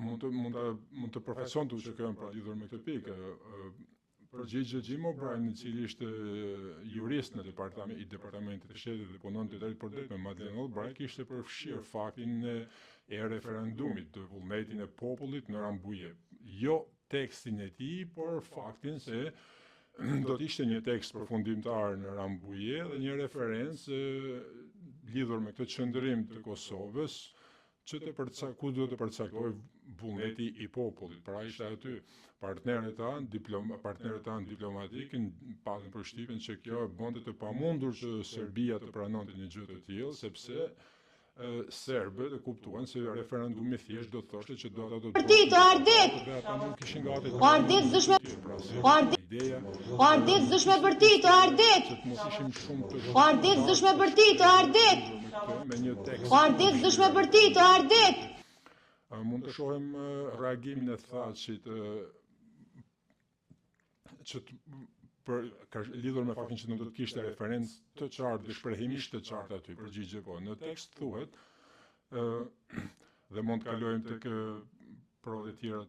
mund të mund ta mund të përfaqësonte UÇK-n pra lidhur me këtë pikë. Përgjigje Jim O'Brien, i cili ishte jurist në departament i departamentit të shtetit dhe punonte drejtpërdrejt me Madeleine Albright, kishte përfshirë faktin e, e referendumit të vullnetin e popullit në Rambuje. Jo tekstin e tij, por faktin se do të ishte një tekst përfundimtar në Rambuje dhe një referencë lidhur me këtë qëndrim të Kosovës, që të përcak, ku duhet të përcaktohej vullneti i popullit. Pra ishte aty partnerët tanë, diplom, partnerët tanë diplomatik patën përshtypjen që kjo e bënte të pamundur që Serbia të pranonte një gjë të tillë, sepse serbët e kuptuan se referendumi thjesht do të thoshte që do ata do të Ardit, o Ardit! Dhe ata nuk ishin gati O Ardit, s'dush me pra, O Ardit, ideja o Ardit, s'dush me bërtit, o Ardit! që të mos ishim shumë të O Ardit, s'dush me bërtit, o Ardit! me një tekst. O Ardit, s'dush me bërtit, o Ardit! Mund të shohim reagimin e Thaçit që të, për ka lidhur me faktin që nuk do të kishte referencë të qartë dhe shprehimisht të qartë aty, përgjigje po. Në tekst thuhet ë dhe mund të kalojmë tek provat e tjera,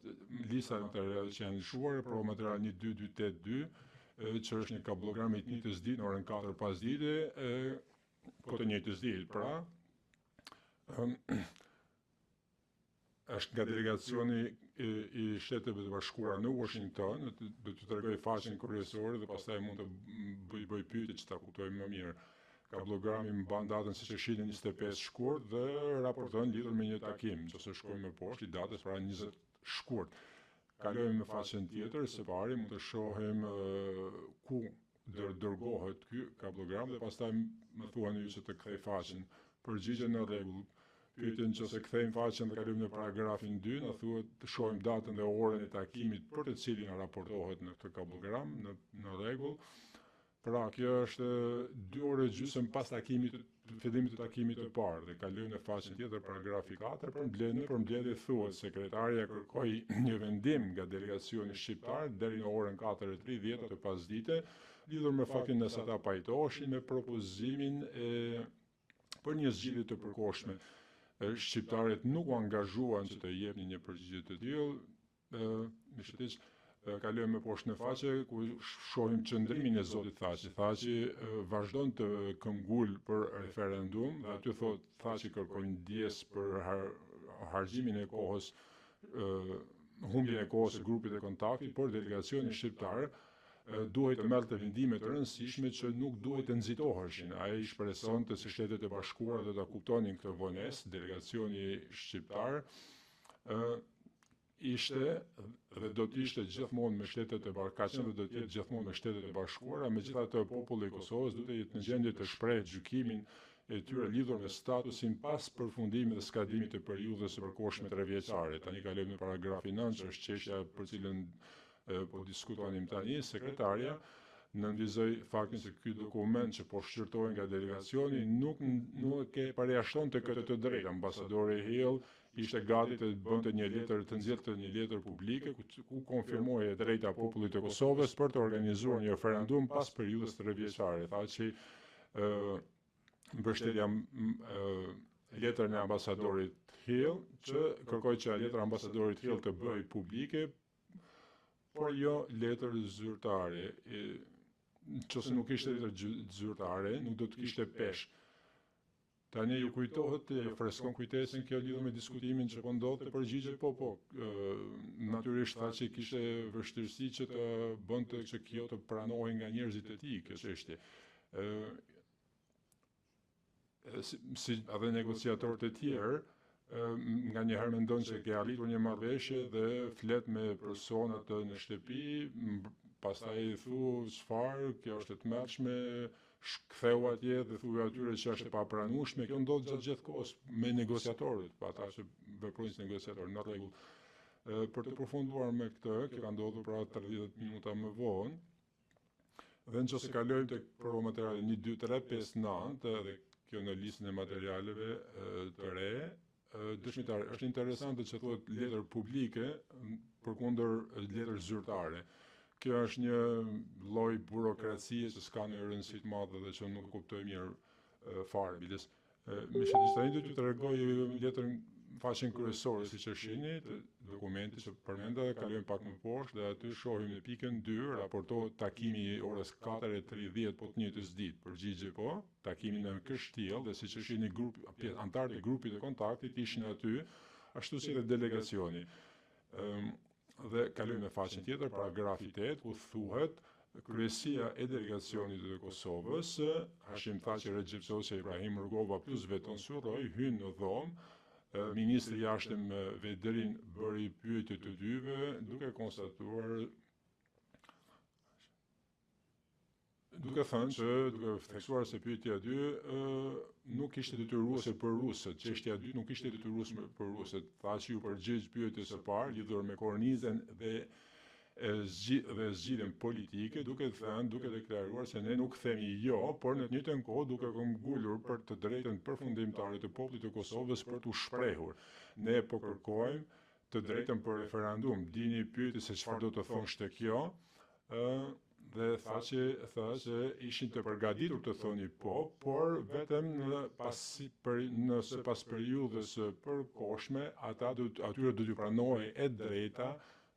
lista e materialeve që janë lëshuar, prova material 12282, që është një kablogram i të njëjtës ditë në orën 4 pasdite, po të njëjtës ditë, pra është nga delegacioni i, i Shteteve të Bashkuara në Washington, do t'ju tregoj faqen kryesore dhe pastaj mund të bëj bëj pyetje që ta kuptojmë më mirë. Kablogrami mban datën siç e shihni 25 shkurt dhe raporton lidhur me një takim, nëse shkojmë më poshtë i datës pra 20 shkurt. Kalojmë në faqen tjetër, së pari mund të shohim ku dërgohet ky kablogram dhe pastaj më thuani ju që të kthej faqen. Përgjigje në rregull. Pyetjen nëse kthejmë faqen dhe kalojmë në paragrafin 2, na thuhet të shohim datën dhe orën e takimit për të cilin raportohet në këtë kablogram në në rregull. Pra, kjo është 2 orë e gjysmë pas takimit të fillimit të takimit të parë dhe kalojmë në faqen tjetër, paragrafi 4, përmbledh në përmbledhje thuhet sekretarja kërkoi një vendim nga delegacioni shqiptar deri në orën 4:30 të pasdite lidhur me faktin nëse ata pajtoheshin me propozimin e për një zgjidhje të përkohshme. Shqiptarët nuk u angazhuan që të jepnin një përgjigje të tillë, Mishetiq, kalojmë më poshtë në faqe ku shohim qëndrimin e zotit Thaçi. Thaçi vazhdon të këmbgul për referendum dhe aty thotë Thaçi kërkoi ndjesë për har, harxhimin e kohës, humbjen e kohës së grupit të kontaktit, por delegacioni shqiptar duhej të merrte vendime të rëndësishme që nuk duhej të nxitoheshin. Ai shpresonte se Shtetet e Bashkuara do ta kuptonin këtë vonesë, delegacioni shqiptar ishte dhe do të ishte gjithmonë me Shtetet e Bashkuara, ka qenë dhe do të jetë gjithmonë me Shtetet e Bashkuara, megjithatë populli i Kosovës duhet të jetë në gjendje të shprehë gjykimin e tyre lidhur me statusin pas përfundimit dhe skadimit të periudhës së përkohshme trevjeçare. Tani kalojmë në paragrafin 9, që është çështja për cilën po diskutonim tani, sekretarja nënvizoi faktin se ky dokument që po shqyrtohej nga delegacioni nuk nuk e përjashtonte këtë të drejtë. Ambasadori Hill ishte gati të bënte një letër, të nxjerrte një letër publike ku, ku konfirmohej e drejta e popullit të Kosovës për të organizuar një referendum pas periudhës trevjeçare. Thaçi ë mbështetja letrën e ambasadorit Hill që kërkoi që letra e ambasadorit Hill të bëhej publike, por jo letër zyrtare. Nëse nuk ishte letër zyrtare, nuk do të kishte peshë. Tani ju kujtohet, ju freskon kujtesën kjo lidhur me diskutimin që po ndodhte, përgjigje po po. Natyrisht Thaçi kishte vështirësi që të bënte që kjo të pranohej nga njerëzit e tij, kjo çështje. Ë si, si edhe negociatorët e tjerë, nganjëherë mendon se ke arritur një marrëveshje dhe flet me personat në shtëpi, pastaj i thu çfarë, kjo është e tmerrshme, ktheu atje dhe thuaj atyre që është e papranueshme, kjo ndodh gjatë gjithë kohës me negociatorët, pa ata që veprojnë si negociatorë në rregull. Për të përfunduar me këtë, kjo ka ndodhur pra 30 minuta më vonë. Dhe në qoftë se kalojmë tek prova materiale 1 2 3 5 9 edhe kjo në listën e materialeve të re, dëshmitar, është interesante që thuhet letër publike përkundër letër zyrtare. Kjo është një lloj burokracie që s'ka një rëndësi të madhe dhe që nuk e kuptoj mirë fare. Biles, Mishetic tani do t'ju tregoj letrën faqen kryesore siç e shihni të dokumentit që përmenda dhe kalojmë pak më poshtë dhe aty shohim në pikën 2 raportohet takimi i orës 4:30 po të njëjtës ditë. Përgjigje po, takimi në kështjellë dhe siç e shihni grup anëtarët e grupit të kontaktit ishin aty ashtu si edhe delegacioni. Ëm dhe kalojmë në faqen tjetër, paragrafi 8, ku thuhet Kryesia e delegacionit të Kosovës, Hashim Thaçi, Rexhep Qosja, Ibrahim Rugova plus Veton Surroi hynë në dhomë. Ministri i Jashtëm Vedrin bëri pyetje të dyve, duke konstatuar duke thënë që duke theksuar se pyetja e dy nuk ishte detyruese për rusët, çështja e dytë nuk ishte detyruese për rusët. Thaçi iu përgjigj pyetjes së parë lidhur me kornizën dhe e zgji, dhe zgjidhjen politike, duke thënë, duke deklaruar se ne nuk themi jo, por në të njëjtën kohë duke këmbgulur për të drejtën përfundimtare të popullit të Kosovës për t'u shprehur. Ne po kërkojmë të drejtën për referendum. Dini pyeti se çfarë do të thoshte kjo, ë dhe Thaçi tha se ishin të përgatitur të thoni po, por vetëm në pas për, nëse pas periudhës së përkohshme ata do atyre do t'ju pranohej e drejta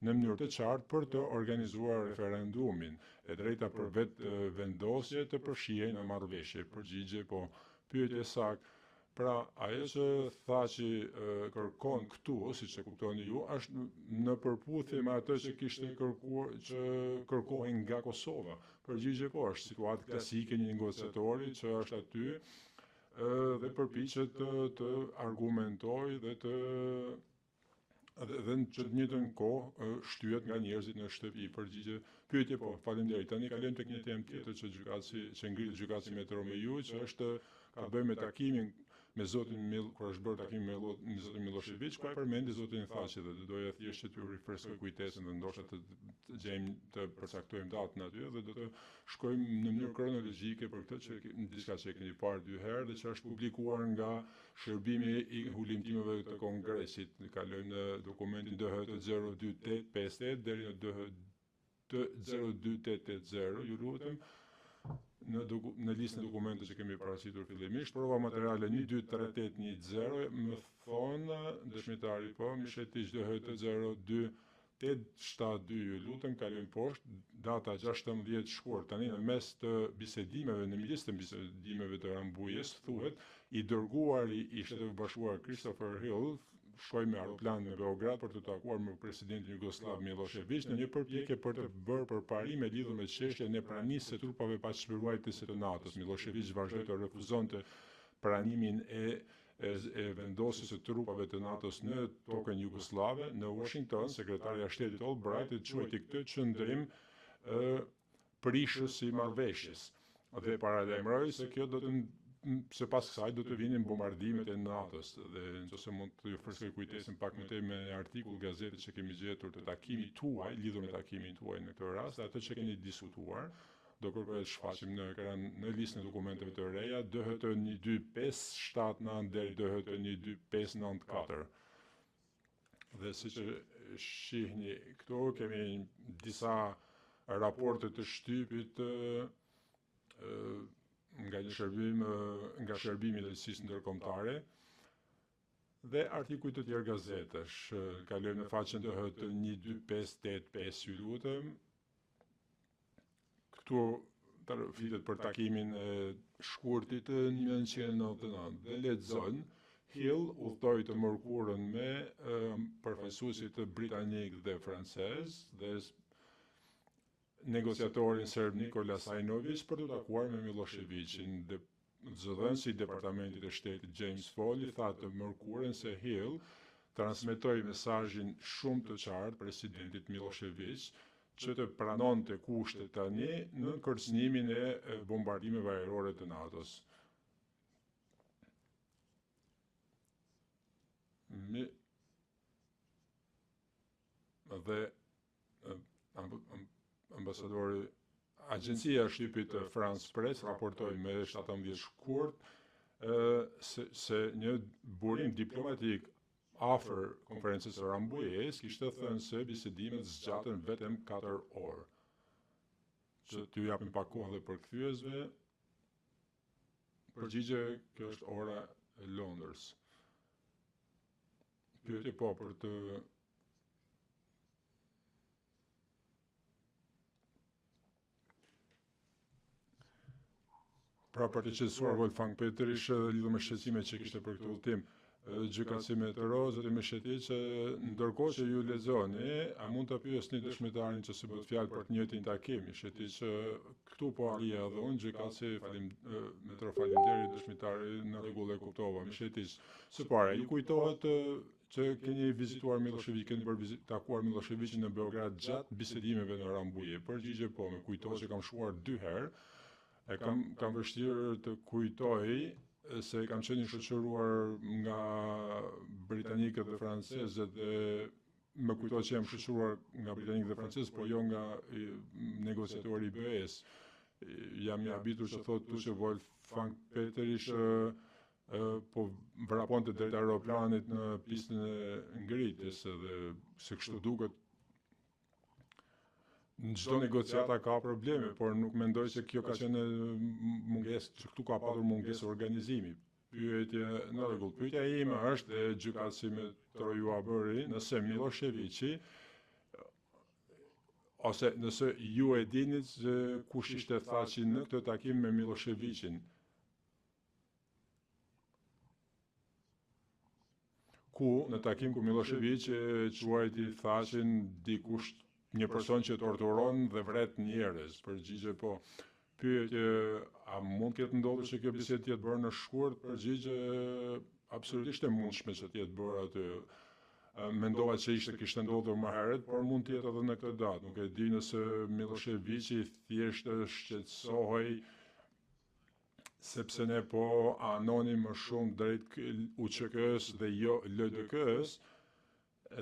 në mënyrë të qartë për të organizuar referendumin, e drejta për vetëvendosje të përfshihej në marrëveshje. Përgjigje po. Pyetje saktë. Pra, ajo që Thaçi kërkon këtu, siç e kuptoni ju, është në përputhje me atë që kishte kërkuar që kërkohej nga Kosova. Përgjigje po, është situatë klasike një negociatori që është aty dhe përpiqet të, të argumentojë dhe të dhe, dhe në të njëjtën kohë shtyhet nga njerëzit në shtëpi. Përgjigje, pyetje po, faleminderit. Tani kalojmë tek një temë tjetër që gjykatësi që ngrit gjykatësi Metro me ju, që është ka të bëjë me takimin me zotin Mil, kur është bërë takimi me, me zotin Millosheviç, ku ai përmendi zotin Thaçi dhe do doja thjesht që t'ju rifreskoj kujtesën dhe ndoshta të, të gjejmë të përcaktojmë datën aty dhe do të shkojmë në mënyrë kronologjike për këtë që diçka që e keni parë dy herë dhe që është publikuar nga Shërbimi i hulumtimeve të Kongresit, kalojmë në dokumentin DHT 02858 deri në DHT 02880, ju lutem, në, në listën e dokumenteve që kemi paraqitur fillimisht, prova materiale 123810, më thonë dëshmitari po, Mishetic DHT 02 872 ju lutem kalojmë poshtë data 16 shkurt tani në mes të bisedimeve në midis të bisedimeve të Rambujes thuhet i dërguari i Shteteve të Bashkuara Christopher Hill shkoi me aeroplan në Beograd për t'u takuar me presidentin jugosllav Millosheviç në një përpjekje për të bërë përparime lidhur me çështjen e pranisë së trupave paqeruajtëse të NATO-s. Millosheviç vazhdoi të refuzonte pranimin e e vendosjes së trupave të NATO-s në tokën jugosllave, në Washington, sekretarja e shtetit Albright e quajti këtë qëndrim prishës i marrëveshjes dhe paralajmëroi se kjo do të se pas kësaj do të vinin bombardimet e NATO-s dhe nëse mund të ju freskoj kujtesën pak më tej me një artikull gazete që kemi gjetur të takimit tuaj, lidhur me takimin tuaj në këtë rast, atë që keni diskutuar, Do kërkoja të shfaqim në ekran në listën e dokumenteve të reja DHT 12579 deri DHT 12594. Dhe siç e shihni këtu kemi disa raporte të shtypit nga një shërbim nga shërbimi i drejtësisë ndërkombëtare dhe artikuj të tjerë gazetesh. Kalojmë në faqen DHT 12585, ju lutem. Këtu flitet për takimin e shkurtit të 1999 dhe lexon Hill udhëtoi të mërkurën me përfaqësuesit britanik dhe francez dhe negociatorin serb Nikola Sainovic për t'u takuar me Millosheviqin dhe Zëdhënësi i Departamentit të Shtetit James Foley tha të mërkurën se Hill transmetoi mesazhin shumë të qartë presidentit Millosheviq që të pranonte kushtet tani nën kërcënimin e bombardimeve ajrore të NATO-s. Mi dhe ambasadori Agjencia e shtypit France Press raportoi me 17 shkurt se, se një burim diplomatik afër konferencës së Rambujes kishte thënë se bisedimet zgjatën vetëm 4 orë. që t'ju japim pak kohë dhe përkthyesve. Përgjigje, kjo është ora e Londrës. Pyetje po për të Pra për të qetësuar Wolfgang Petritsch edhe lidhur me shqetësimet që kishte për këtë udhëtim, gjykatësi Metro, zoti Mishetiq, ndërkohë që ju lexoni, a mund ta pyesni dëshmitarin që se bëhet fjalë për të njëjtin takim? Mishetiq, këtu po arrija edhe unë, gjykatësi falim, Metro faleminderit dëshmitari, në rregull e kuptova. Mishetiq, së pari, ju kujtohet që keni vizituar Millosheviq, keni bërë vizit, takuar Millosheviqin në Beograd gjatë bisedimeve në Rambuje. Përgjigje po, më kujtohet që kam shkuar dy herë. E kam kam vështirë të kujtoj se kam qenë i shoqëruar nga britanikët dhe francezët dhe më kujtohet që jam shoqëruar nga britanikët dhe francezët, por jo nga negociatori i BE-s. Jam i habitur që thotë këtu që Wolfgang Petritsch po vraponte drejt aeroplanit në pistën e ngritjes edhe se kështu duket në çdo negociata ka probleme, por nuk mendoj se kjo ka qenë mungesë, që këtu ka patur mungesë organizimi. Pyetje në rregull. Pyetja ime është dhe gjykatësi Metro jua bëri, nëse Millosheviqi ose nëse ju e dinit se kush ishte Thaçi në këtë takim me Millosheviqin, ku në takim ku Millosheviq e quajti Thaçin dikush një person që torturon dhe vret njerëz. Përgjigje po. Pyetje, a mund të ketë ndodhur që kjo bisedë të jetë bërë në shkurt? Përgjigje, absolutisht e mundshme që të jetë bërë aty. Mendova që ishte kishte ndodhur më herët, por mund të jetë edhe në këtë datë. Nuk e di nëse Millosheviqi thjesht shqetësohej sepse ne po anonim më shumë drejt UÇK-s dhe jo LDK-s,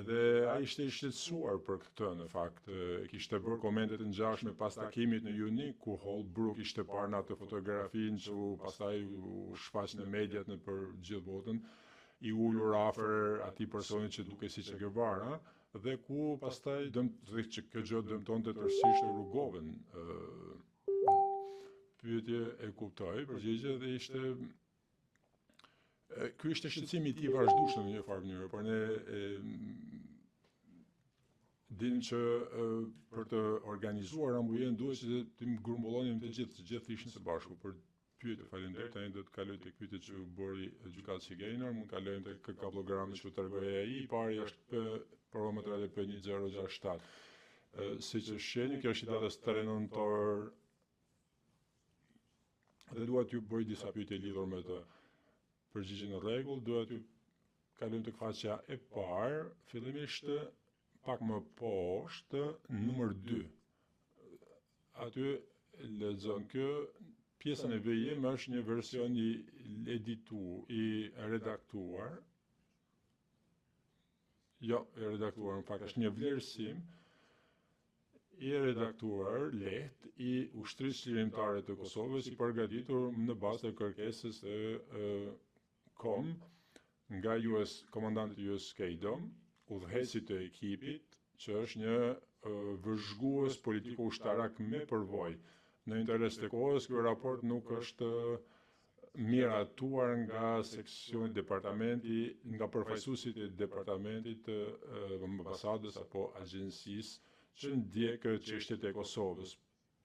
dhe ai ishte i shqetësuar për këtë në fakt, kishte bërë komente të ngjashme pas takimit në juni, ku Holbrooke ishte parë në atë fotografinë që u pastaj u shfaq në mediat nëpër gjithë botën, i ulur afër atij personi që dukej si Che Guevara, dhe ku pastaj dëm, dhe që kjo gjë dëmtonte tërësisht Rugovën. Pyetje e kuptoj, përgjigje dhe ishte ky ishte shqetësimi i tij i vazhdueshëm në një farë mënyrë, por ne e, dinim që e, për të organizuar Rambujen duhet që të grumbullonim të gjithë, të gjithë ishin së bashku. Për pyetje faleminderit, tani do të kaloj tek pyetjet që u bëri gjykatësi Gaynor, mund kalojmë tek kabllogrami që u tregoi ai. I pari është P prova materiale P1067. Siç e shihni, kjo është i datës 3 nëntor dhe dua t'ju bëj disa pyetje lidhur me të. Përgjigje në rregull, dua t'ju kalojmë tek faqja e parë, fillimisht pak më poshtë, numër 2. Aty lexon kjo pjesa në vijim është një version i editu, i redaktuar. Jo, i redaktuar, në fakt është një vlerësim i redaktuar lehtë i Ushtrisë Çlirimtare të Kosovës i përgatitur në bazë të kërkesës së KOM nga US komandantit US KDOM, udhëheqësit të ekipit, që është një vëzhgues politiko ushtarak me përvojë. Në interes të kohës, ky raport nuk është miratuar nga seksioni departamenti, nga përfaqësuesit e departamentit të ambasadës apo agjencisë që ndjek çështjet e Kosovës.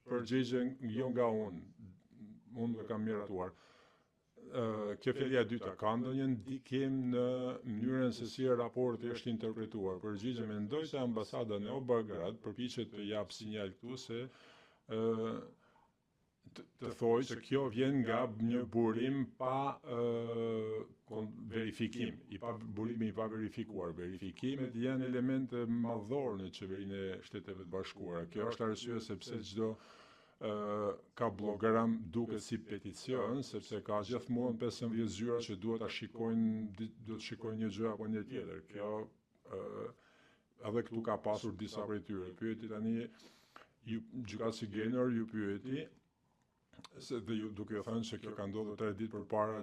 Përgjigje jo nga unë, unë nuk e kam miratuar. Kjo fjalia e dyta ka ndonjë ndikim në mënyrën se si raporti është interpretuar? Përgjigje mendoj se ambasada në Beograd përpiqet të japë sinjal këtu se të, të thojë që kjo vjen nga një burim pa uh, verifikim, i pa burimi i pa verifikuar. Verifikimet janë element madhor në qeverinë e Shteteve të Bashkuara. Kjo është arsye sepse çdo uh, kabllogram duket si peticion, sepse ka gjithmonë 15 zyra që duhet ta shikojnë, duhet të shikojnë një gjë apo një tjetër. Kjo uh, edhe këtu ka pasur disa prej tyre. Pyeti tani ju gjykatësi Gaynor ju pyeti se dhe ju duke ju thënë se kjo ka ndodhur 3 ditë përpara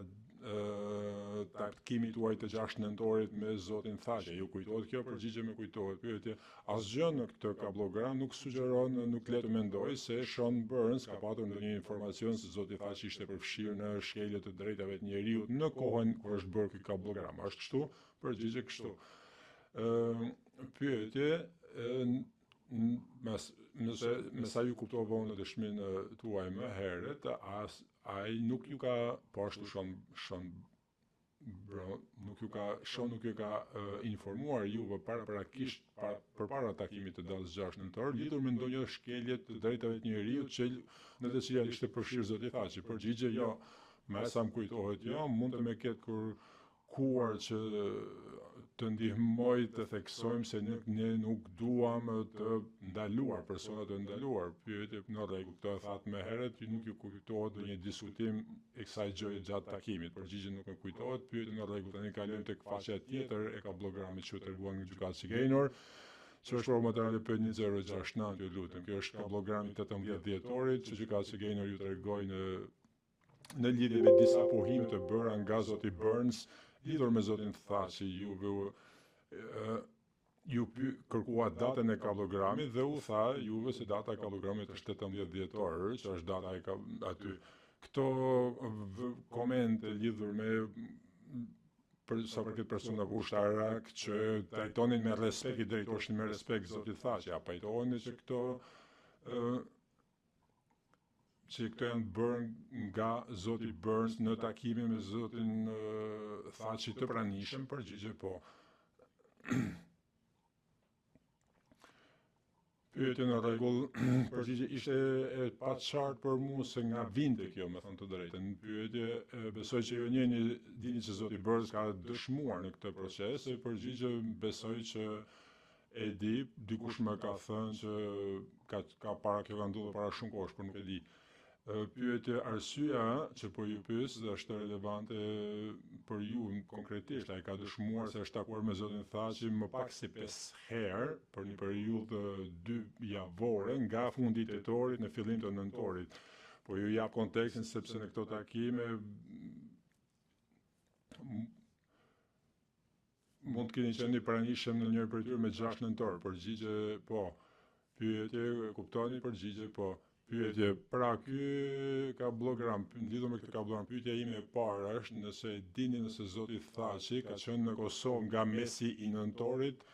takimit tuaj të 6 nëntorit me zotin Thaçi. Ju kujtohet kjo përgjigje më kujtohet. Pyetje, asgjë në këtë kabllogram nuk sugjeron, nuk le të mendoj se Sean Burns ka patur ndonjë informacion se zoti Thaçi ishte përfshirë në shkelje të drejtave të njeriut në kohën kur është bërë ky kabllogram. Është kështu? Përgjigje kështu. Ë pyetje, mes, nëse me sa ju kuptova unë në dëshminë tuaj më herët, as ai nuk ju ka po ashtu Sean Sean bro, nuk ju ka Sean nuk ju ka uh, informuar juve paraprakisht para, përpara takimit të datës 6 nëntor lidhur me ndonjë shkelje të drejtave të njeriut që në të cilat ishte përfshirë zoti Thaçi. Përgjigje jo, me sa më kujtohet jo, mund të më ketë kërkuar që të ndihmoj të theksojmë se ne, ne nuk duam të ndaluar, persona të ndaluar. Pyetje në rregull, këtë e thatë më herët, ju nuk ju kujtohet ndonjë diskutim e kësaj gjëje gjatë takimit. Përgjigje nuk më kujtohet. Pyetje në rregull, tani kalojmë tek faqja tjetër e kabllogramit që u tregua nga gjykatësi Gaynor, që është prova materiale P1069, ju lutem. Kjo është kabllogrami 18 dhjetorit që gjykatësi Gaynor ju tregoi në në lidhje me disa pohime të bëra nga zoti Burns lidhur me zotin Thaçi, juve u ju py, kërkua datën e kabllogramit dhe u tha juve se data e kabllogramit është 18 dhjetor, që është data e kab, aty. Këto komente lidhur me për sa përket persona ushtarak që trajtonin me respekt, i drejtoheshin me respekt zotit Thaçi, a pajtoheni që këto ë që këto janë bërë nga zoti Burns në takimin me zotin Thaçi të pranishëm, përgjigje po. Pyetje në rregull, përgjigje ishte e paqartë për mua se nga vinte kjo, me thënë të drejtën. Pyetje, besoj që ju njeni dini që zoti Burns ka dëshmuar në këtë proces, e përgjigje besoj që E di, dikush më ka thënë që ka, ka para kjo ka ndodhur para shumë kohësh, por nuk e di. Pyetje arsyeja që po ju pyes dhe është relevante për ju konkretisht, ai ka dëshmuar se është takuar me zotin Thaçi më pak se 5 herë për një periudhë dy javore nga fundi i tetorit në fillim të nëntorit. Po ju jap kontekstin sepse në këto takime Mund të keni qenë i pranishëm në njërin prej tyre me 6 nëntor. Përgjigje po. Pyetje, kuptoni përgjigje po. Pyetje, pra ky kabllogram, lidhur me këtë kabllogram, pyetja ime e parë është nëse e dini nëse zoti Thaçi ka qenë në Kosovë nga mesi i nëntorit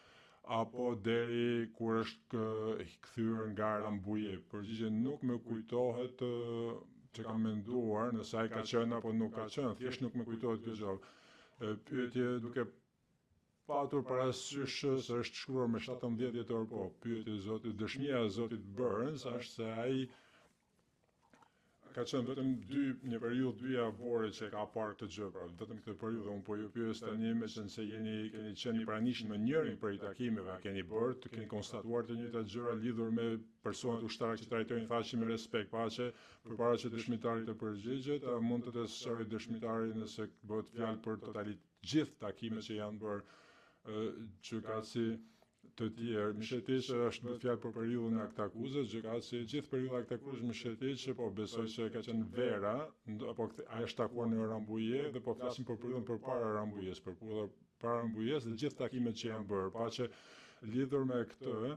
apo deri kur është kthyer nga Rambuje. Përgjigje nuk më kujtohet që kam menduar nëse ai ka qenë apo nuk ka qenë, thjesht nuk më kujtohet kjo gjë. Pyetje duke patur parasysh se është shkruar me 17 dhjetor po, pyetje zotit, dëshmia e zotit Burns është se ai ka qenë vetëm dy një periudhë dy javore që e ka parë këtë gjë, pra vetëm këtë periudhë unë po ju pyes tani meqenëse jeni keni qenë i pranishëm në njërin prej takimeve, keni bërë, të keni konstatuar të njëjtat gjëra lidhur me personat ushtarak që trajtojnë Thaçin me respekt, paqe, Përpara që dëshmitari të përgjigjet, a mund të të sqarojë dëshmitari nëse bëhet fjalë për totalit gjithë takimet që janë bërë gjykatësi të tjerë. Mishetiq është bëhet fjalë për periudhën e aktakuzës, gjykatësi gjithë periudha e aktakuzës Mishetiq, po besoj se ka qenë vera, apo ai është takuar në Rambuje dhe po flasim për periudhën përpara Rambujes, për periudhën para Rambujes dhe gjithë takimet që janë bërë, paqe lidhur me këtë,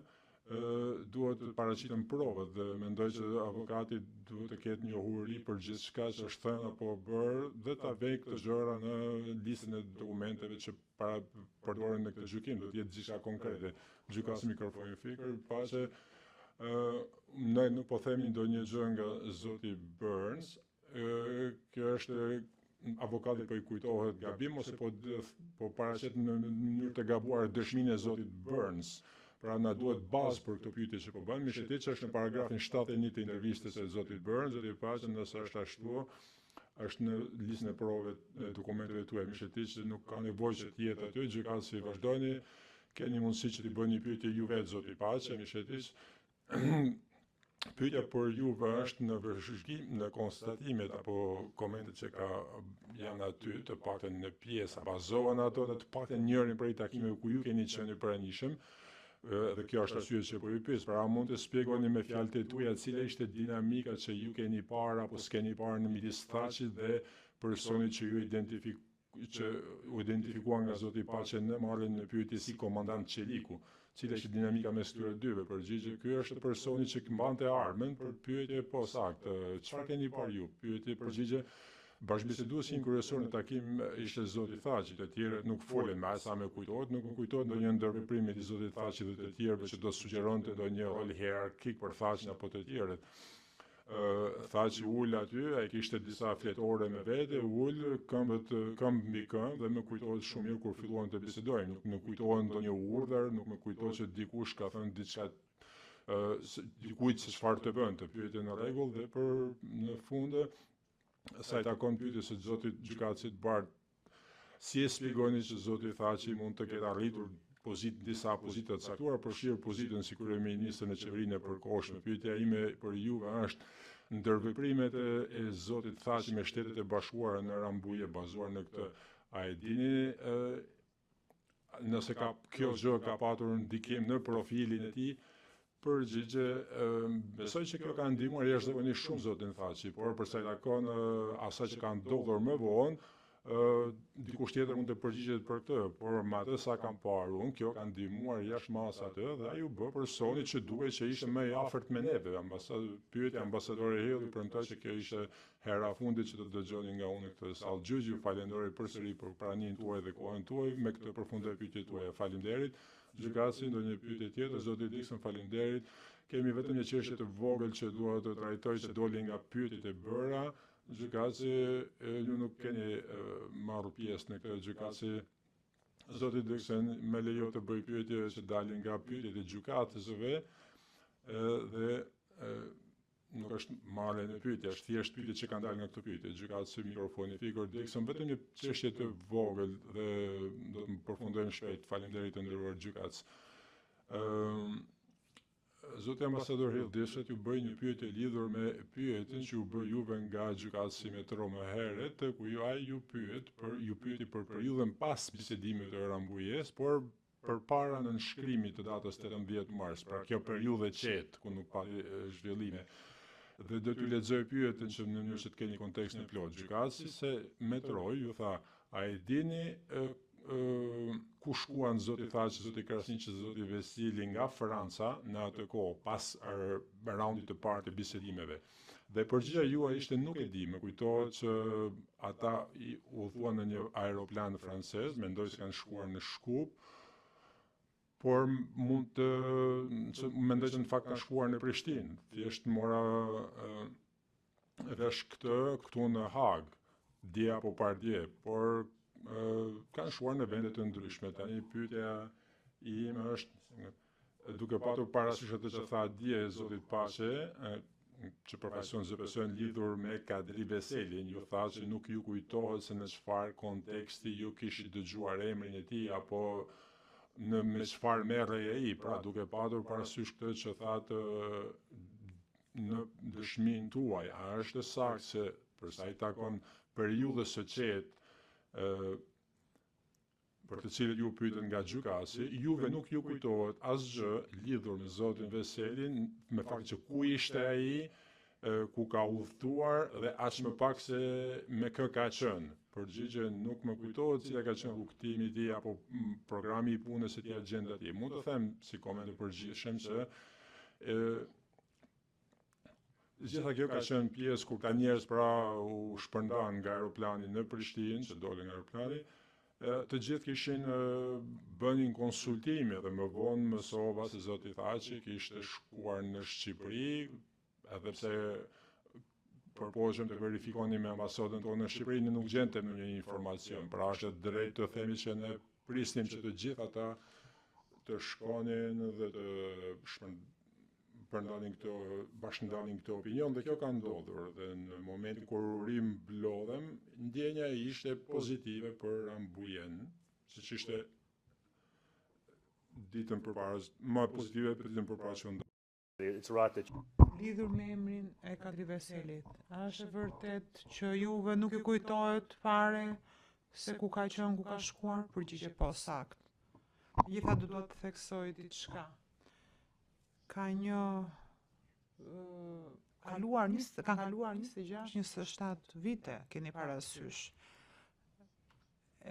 duhet të paraqiten provat dhe mendoj që avokati duhet të ketë njohuri për gjithçka që është thënë apo bërë dhe ta vejë këto gjëra në listën e dokumenteve që para përdoren në këtë gjykim, do të jetë gjithçka konkrete. Gjykatësi mikrofoni fikur, paqe ne nuk po themi ndonjë gjë nga zoti Burns, kjo është avokatit po i kujtohet gabim ose po po paraqet në mënyrë të gabuar dëshminë e zotit Burns. Pra na duhet bazë për këtë pyetje që po bën. Mishetiq është në paragrafin 71 të intervistës së zotit Burns, zoti Paqe, nëse është ashtu, është në listën e provave e dokumenteve tuaja. Mishetiq nuk ka nevojë që të jetë aty, gjykatësi vazhdoni, keni mundësi që t'i bëni pyetje ju vetë zoti Paqe, Mishetiq. Pyetja për juve është në vëzhgim, në konstatimet apo komentet që ka janë aty, të paktën në pjesë, bazohen ato në të paktën njërin prej takimeve ku ju keni qenë i pranishëm. Dhe kjo është arsye që po ju pyes, pra a mund të shpjegoni me fjalët e tuaja cila ishte dinamika që ju keni parë apo s'keni parë në midis Thaçit dhe personit që ju identifik që u identifikua nga zoti Pace në marrjen në pyetje si komandant Çeliku. Cila ishte dinamika mes këtyre dyve? Përgjigje, ky është personi që mbante armën për pyetje po saktë. Çfarë keni parë ju? Pyetje, përgjigje, Bashkëbiseduesi im kryesor në takim ishte zoti Thaçi, të tjerët nuk folën, me aq sa më kujtohet, nuk më kujtohet ndonjë ndërveprim midis zotit Thaçi dhe të tjerëve që do sugjeronte ndonjë rol hierarkik për Thaçin apo të tjerët. Thaçi u ul aty, ai kishte disa fletore me vete, u ul këmbët këmbë mbi këmbë dhe më kujtohet shumë mirë kur filluan të bisedojnë. Nuk më kujtohet ndonjë urdhër, nuk më kujtohet që dikush ka thënë diçka dikujt se çfarë të bënte, pyetje në rregull dhe për në fund sa i takon pyetjes së zotit gjykatësit Bart, si e shpjegoni që zoti Thaçi mund të ketë arritur pozitë disa pozita të caktuara, përfshirë pozitën si kryeministër në qeverinë e përkohshme. Pyetja ime për juve është ndërveprimet e, e zotit Thaçi me Shtetet e Bashkuara në Rambuje bazuar në këtë, a e dini e, nëse ka kjo gjë ka patur ndikim në profilin e tij, përgjigje, besoj që kjo ka ndihmuar jashtëzakonisht shumë zotin Thaçi, por për sa i takon asaj që ka ndodhur më vonë, dikush tjetër mund të përgjigjet për këtë, por me atë sa kam parë unë, kjo ka ndihmuar jashtë mase atë dhe ai u bë personi që dukej që ishte më i afërt me neve. Ambasad, pyetja ambasadori Hill premtoi që kjo ishte hera e fundit që do të dëgjoni nga unë në këtë sallë gjyqi. Ju falenderoj përsëri për praninë tuaj dhe kohën tuaj. Me këtë përfundoj pyetjet tuaja. Faleminderit. Gjykatësi, ndonjë pyetje tjetër? Zoti Dixon, faleminderit. Kemi vetëm një çështje të vogël që dua të trajtoj që doli nga pyetjet e bëra. Gjykatësi, ju nuk keni marrë pjesë në këtë gjykatësi. Zoti Dixon, më lejo të bëj pyetje që dalin nga pyetjet e gjykatësve dhe nuk është marrë në pyetje, është thjesht pyetje që kanë dalë nga këto pyetje. Gjykatësi mikrofoni fikur Dixon, vetëm një çështje të vogël dhe do të përfundojmë shpejt. Faleminderit të nderuar gjykatës. Ëm Zoti ambasador Hill, desha t'ju bëj një pyetje lidhur me pyetjen që ju bë juve nga gjykatësi Metro më herët, ku ju ai ju pyet për ju pyeti për periudhën pas bisedimeve të Rambujes, por përpara nënshkrimit të datës 18 mars, pra kjo periudhë e qetë ku nuk pati zhvillime. Dhe do t'ju lexoj pyetjen që në mënyrë që të keni kontekstin e plotë. Gjykatësi se Metro ju tha, a e dini e, e, ku shkuan zoti Thaçi, zoti Krasniqi, zoti Veseli nga Franca në atë kohë pas raundit të parë të bisedimeve. Dhe përgjigja juaj ishte nuk e di, më kujtohet që ata udhëtuan në një aeroplan francez, mendoj se kanë shkuar në Shkup, por mund të që mendoj që në fakt kanë shkuar në Prishtinë. Thjesht mora vesh këtë këtu në Hagë, dje apo pardje, por kanë shkuar në vende të ndryshme. Tani pyetja ime është duke patur parasysh atë që tha dje zoti Pace, që përfaqëson ZPS-n lidhur me Kadri Veselin, ju tha që nuk ju kujtohet se në çfarë konteksti ju kishit dëgjuar emrin e tij apo në me çfarë merrej ai, pra duke patur parasysh këtë që thatë në dëshminë tuaj, a është e saktë se për sa i takon periudhës së qetë, për të cilët ju pyetën nga gjykatësi, juve nuk ju kujtohet asgjë lidhur me zotin Veselin, me faktin që ku ishte ai, ku ka udhëtuar dhe aq më pak se me kë ka qenë. Përgjigje nuk më kujtohet cila ka qenë rrugëtimi i tij apo programi i punës së tij, agjenda e tij. Mund të them si koment të përgjithshëm që e, Gjitha kjo ka qenë pjesë kur këta njerëz pra u shpërndan nga aeroplani në Prishtinë, që dolën nga aeroplani, të gjithë kishin bënin konsultime dhe më vonë mësova se zoti Thaçi kishte shkuar në Shqipëri, edhe pse përpoqëm të verifikonim me ambasadën tonë në Shqipëri, ne nuk gjentëm një informacion. Pra është e drejtë të themi që ne prisnim që të gjithë ata të shkonin dhe të shpërndanin këtë, bashkëndanin këtë opinion dhe kjo ka ndodhur dhe në momentin kur u rimblodhëm, ndjenja ishte pozitive për Rambujen, siç ishte ditën përpara, më pozitive për ditën përpara që ndodhi. It's right that Lidhur me emrin e Kadri Veselit, a është e vërtet që juve nuk ju kujtohet fare se ku ka qenë, ku ka shkuar? Përgjigje po, sakt. Megjithatë dua të theksoj diçka. Ka një kaluar një, kanë kaluar 26, 27 vite, keni parasysh.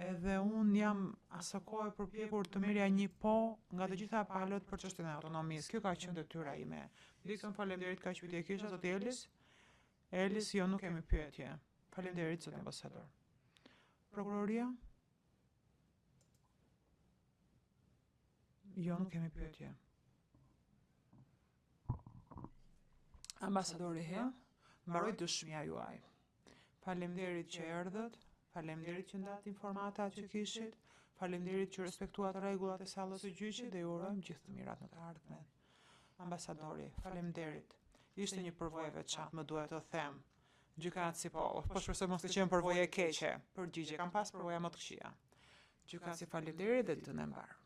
Edhe unë jam asokohe përpjekur të merrja një po nga të gjitha palët për çështjen e autonomisë. Kjo ka qenë detyra ime. Dixon, faleminderit kaq pyetje kisha, zoti Ellis. Ellis, jo, nuk kemi pyetje. Faleminderit, zoti ambasador. Prokuroria? Jo, nuk kemi pyetje. Ambasadori He, mbaroi dëshmia juaj. Faleminderit që erdhët, faleminderit që ndatë informatat që kishit, faleminderit që respektuat rregullat e sallës së gjyqit dhe ju urojmë gjithë të mirat në të ardhmen. Ambasadori, faleminderit. Ishte një përvojë e veçantë, më duhet të them. Gjykatësi po, po shpresoj mos të qenë përvojë e keqe. Përgjigje, kam pas përvoja më të këqija. Gjykatësi faleminderit dhe ditën e mbarë.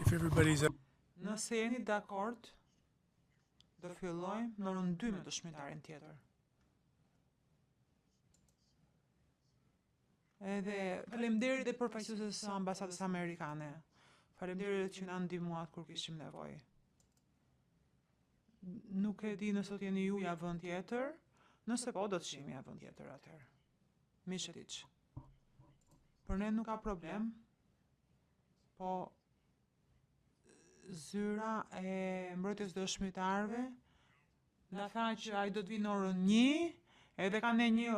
If everybody's Nëse jeni dakord, do fillojmë në orën 2 me dëshmitarin tjetër. Edhe faleminderit dhe përfaqësueses së ambasadës amerikane. Faleminderit që na ndihmuat kur kishim nevojë. Nuk e di nëse do të jeni ju javën tjetër, nëse po do të shihemi javën tjetër atëherë. Mishetiç. Për ne nuk ka problem, po zyra e mbrojtjes dëshmitarëve na tha që ai do të vinë në orën 1, edhe ka ne një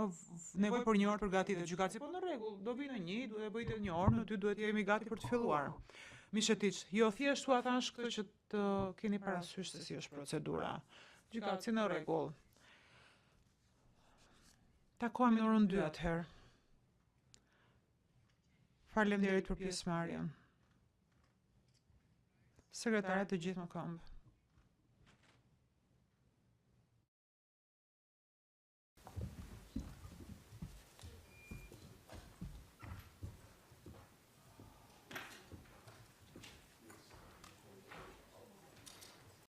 nevojë për një orë përgatitje. Gjykatësi po në rregull, do vinë në 1, duhet të bëjë një orë, në 2 duhet të jemi gati për të filluar. Mishetiç, jo thjesht ua thash këtë që të keni parasysh se si është procedura. Gjykatësi në rregull. Takohemi në orën 2 atëherë. Faleminderit për pjesëmarrjen. Sekretare të gjithë në këmbë.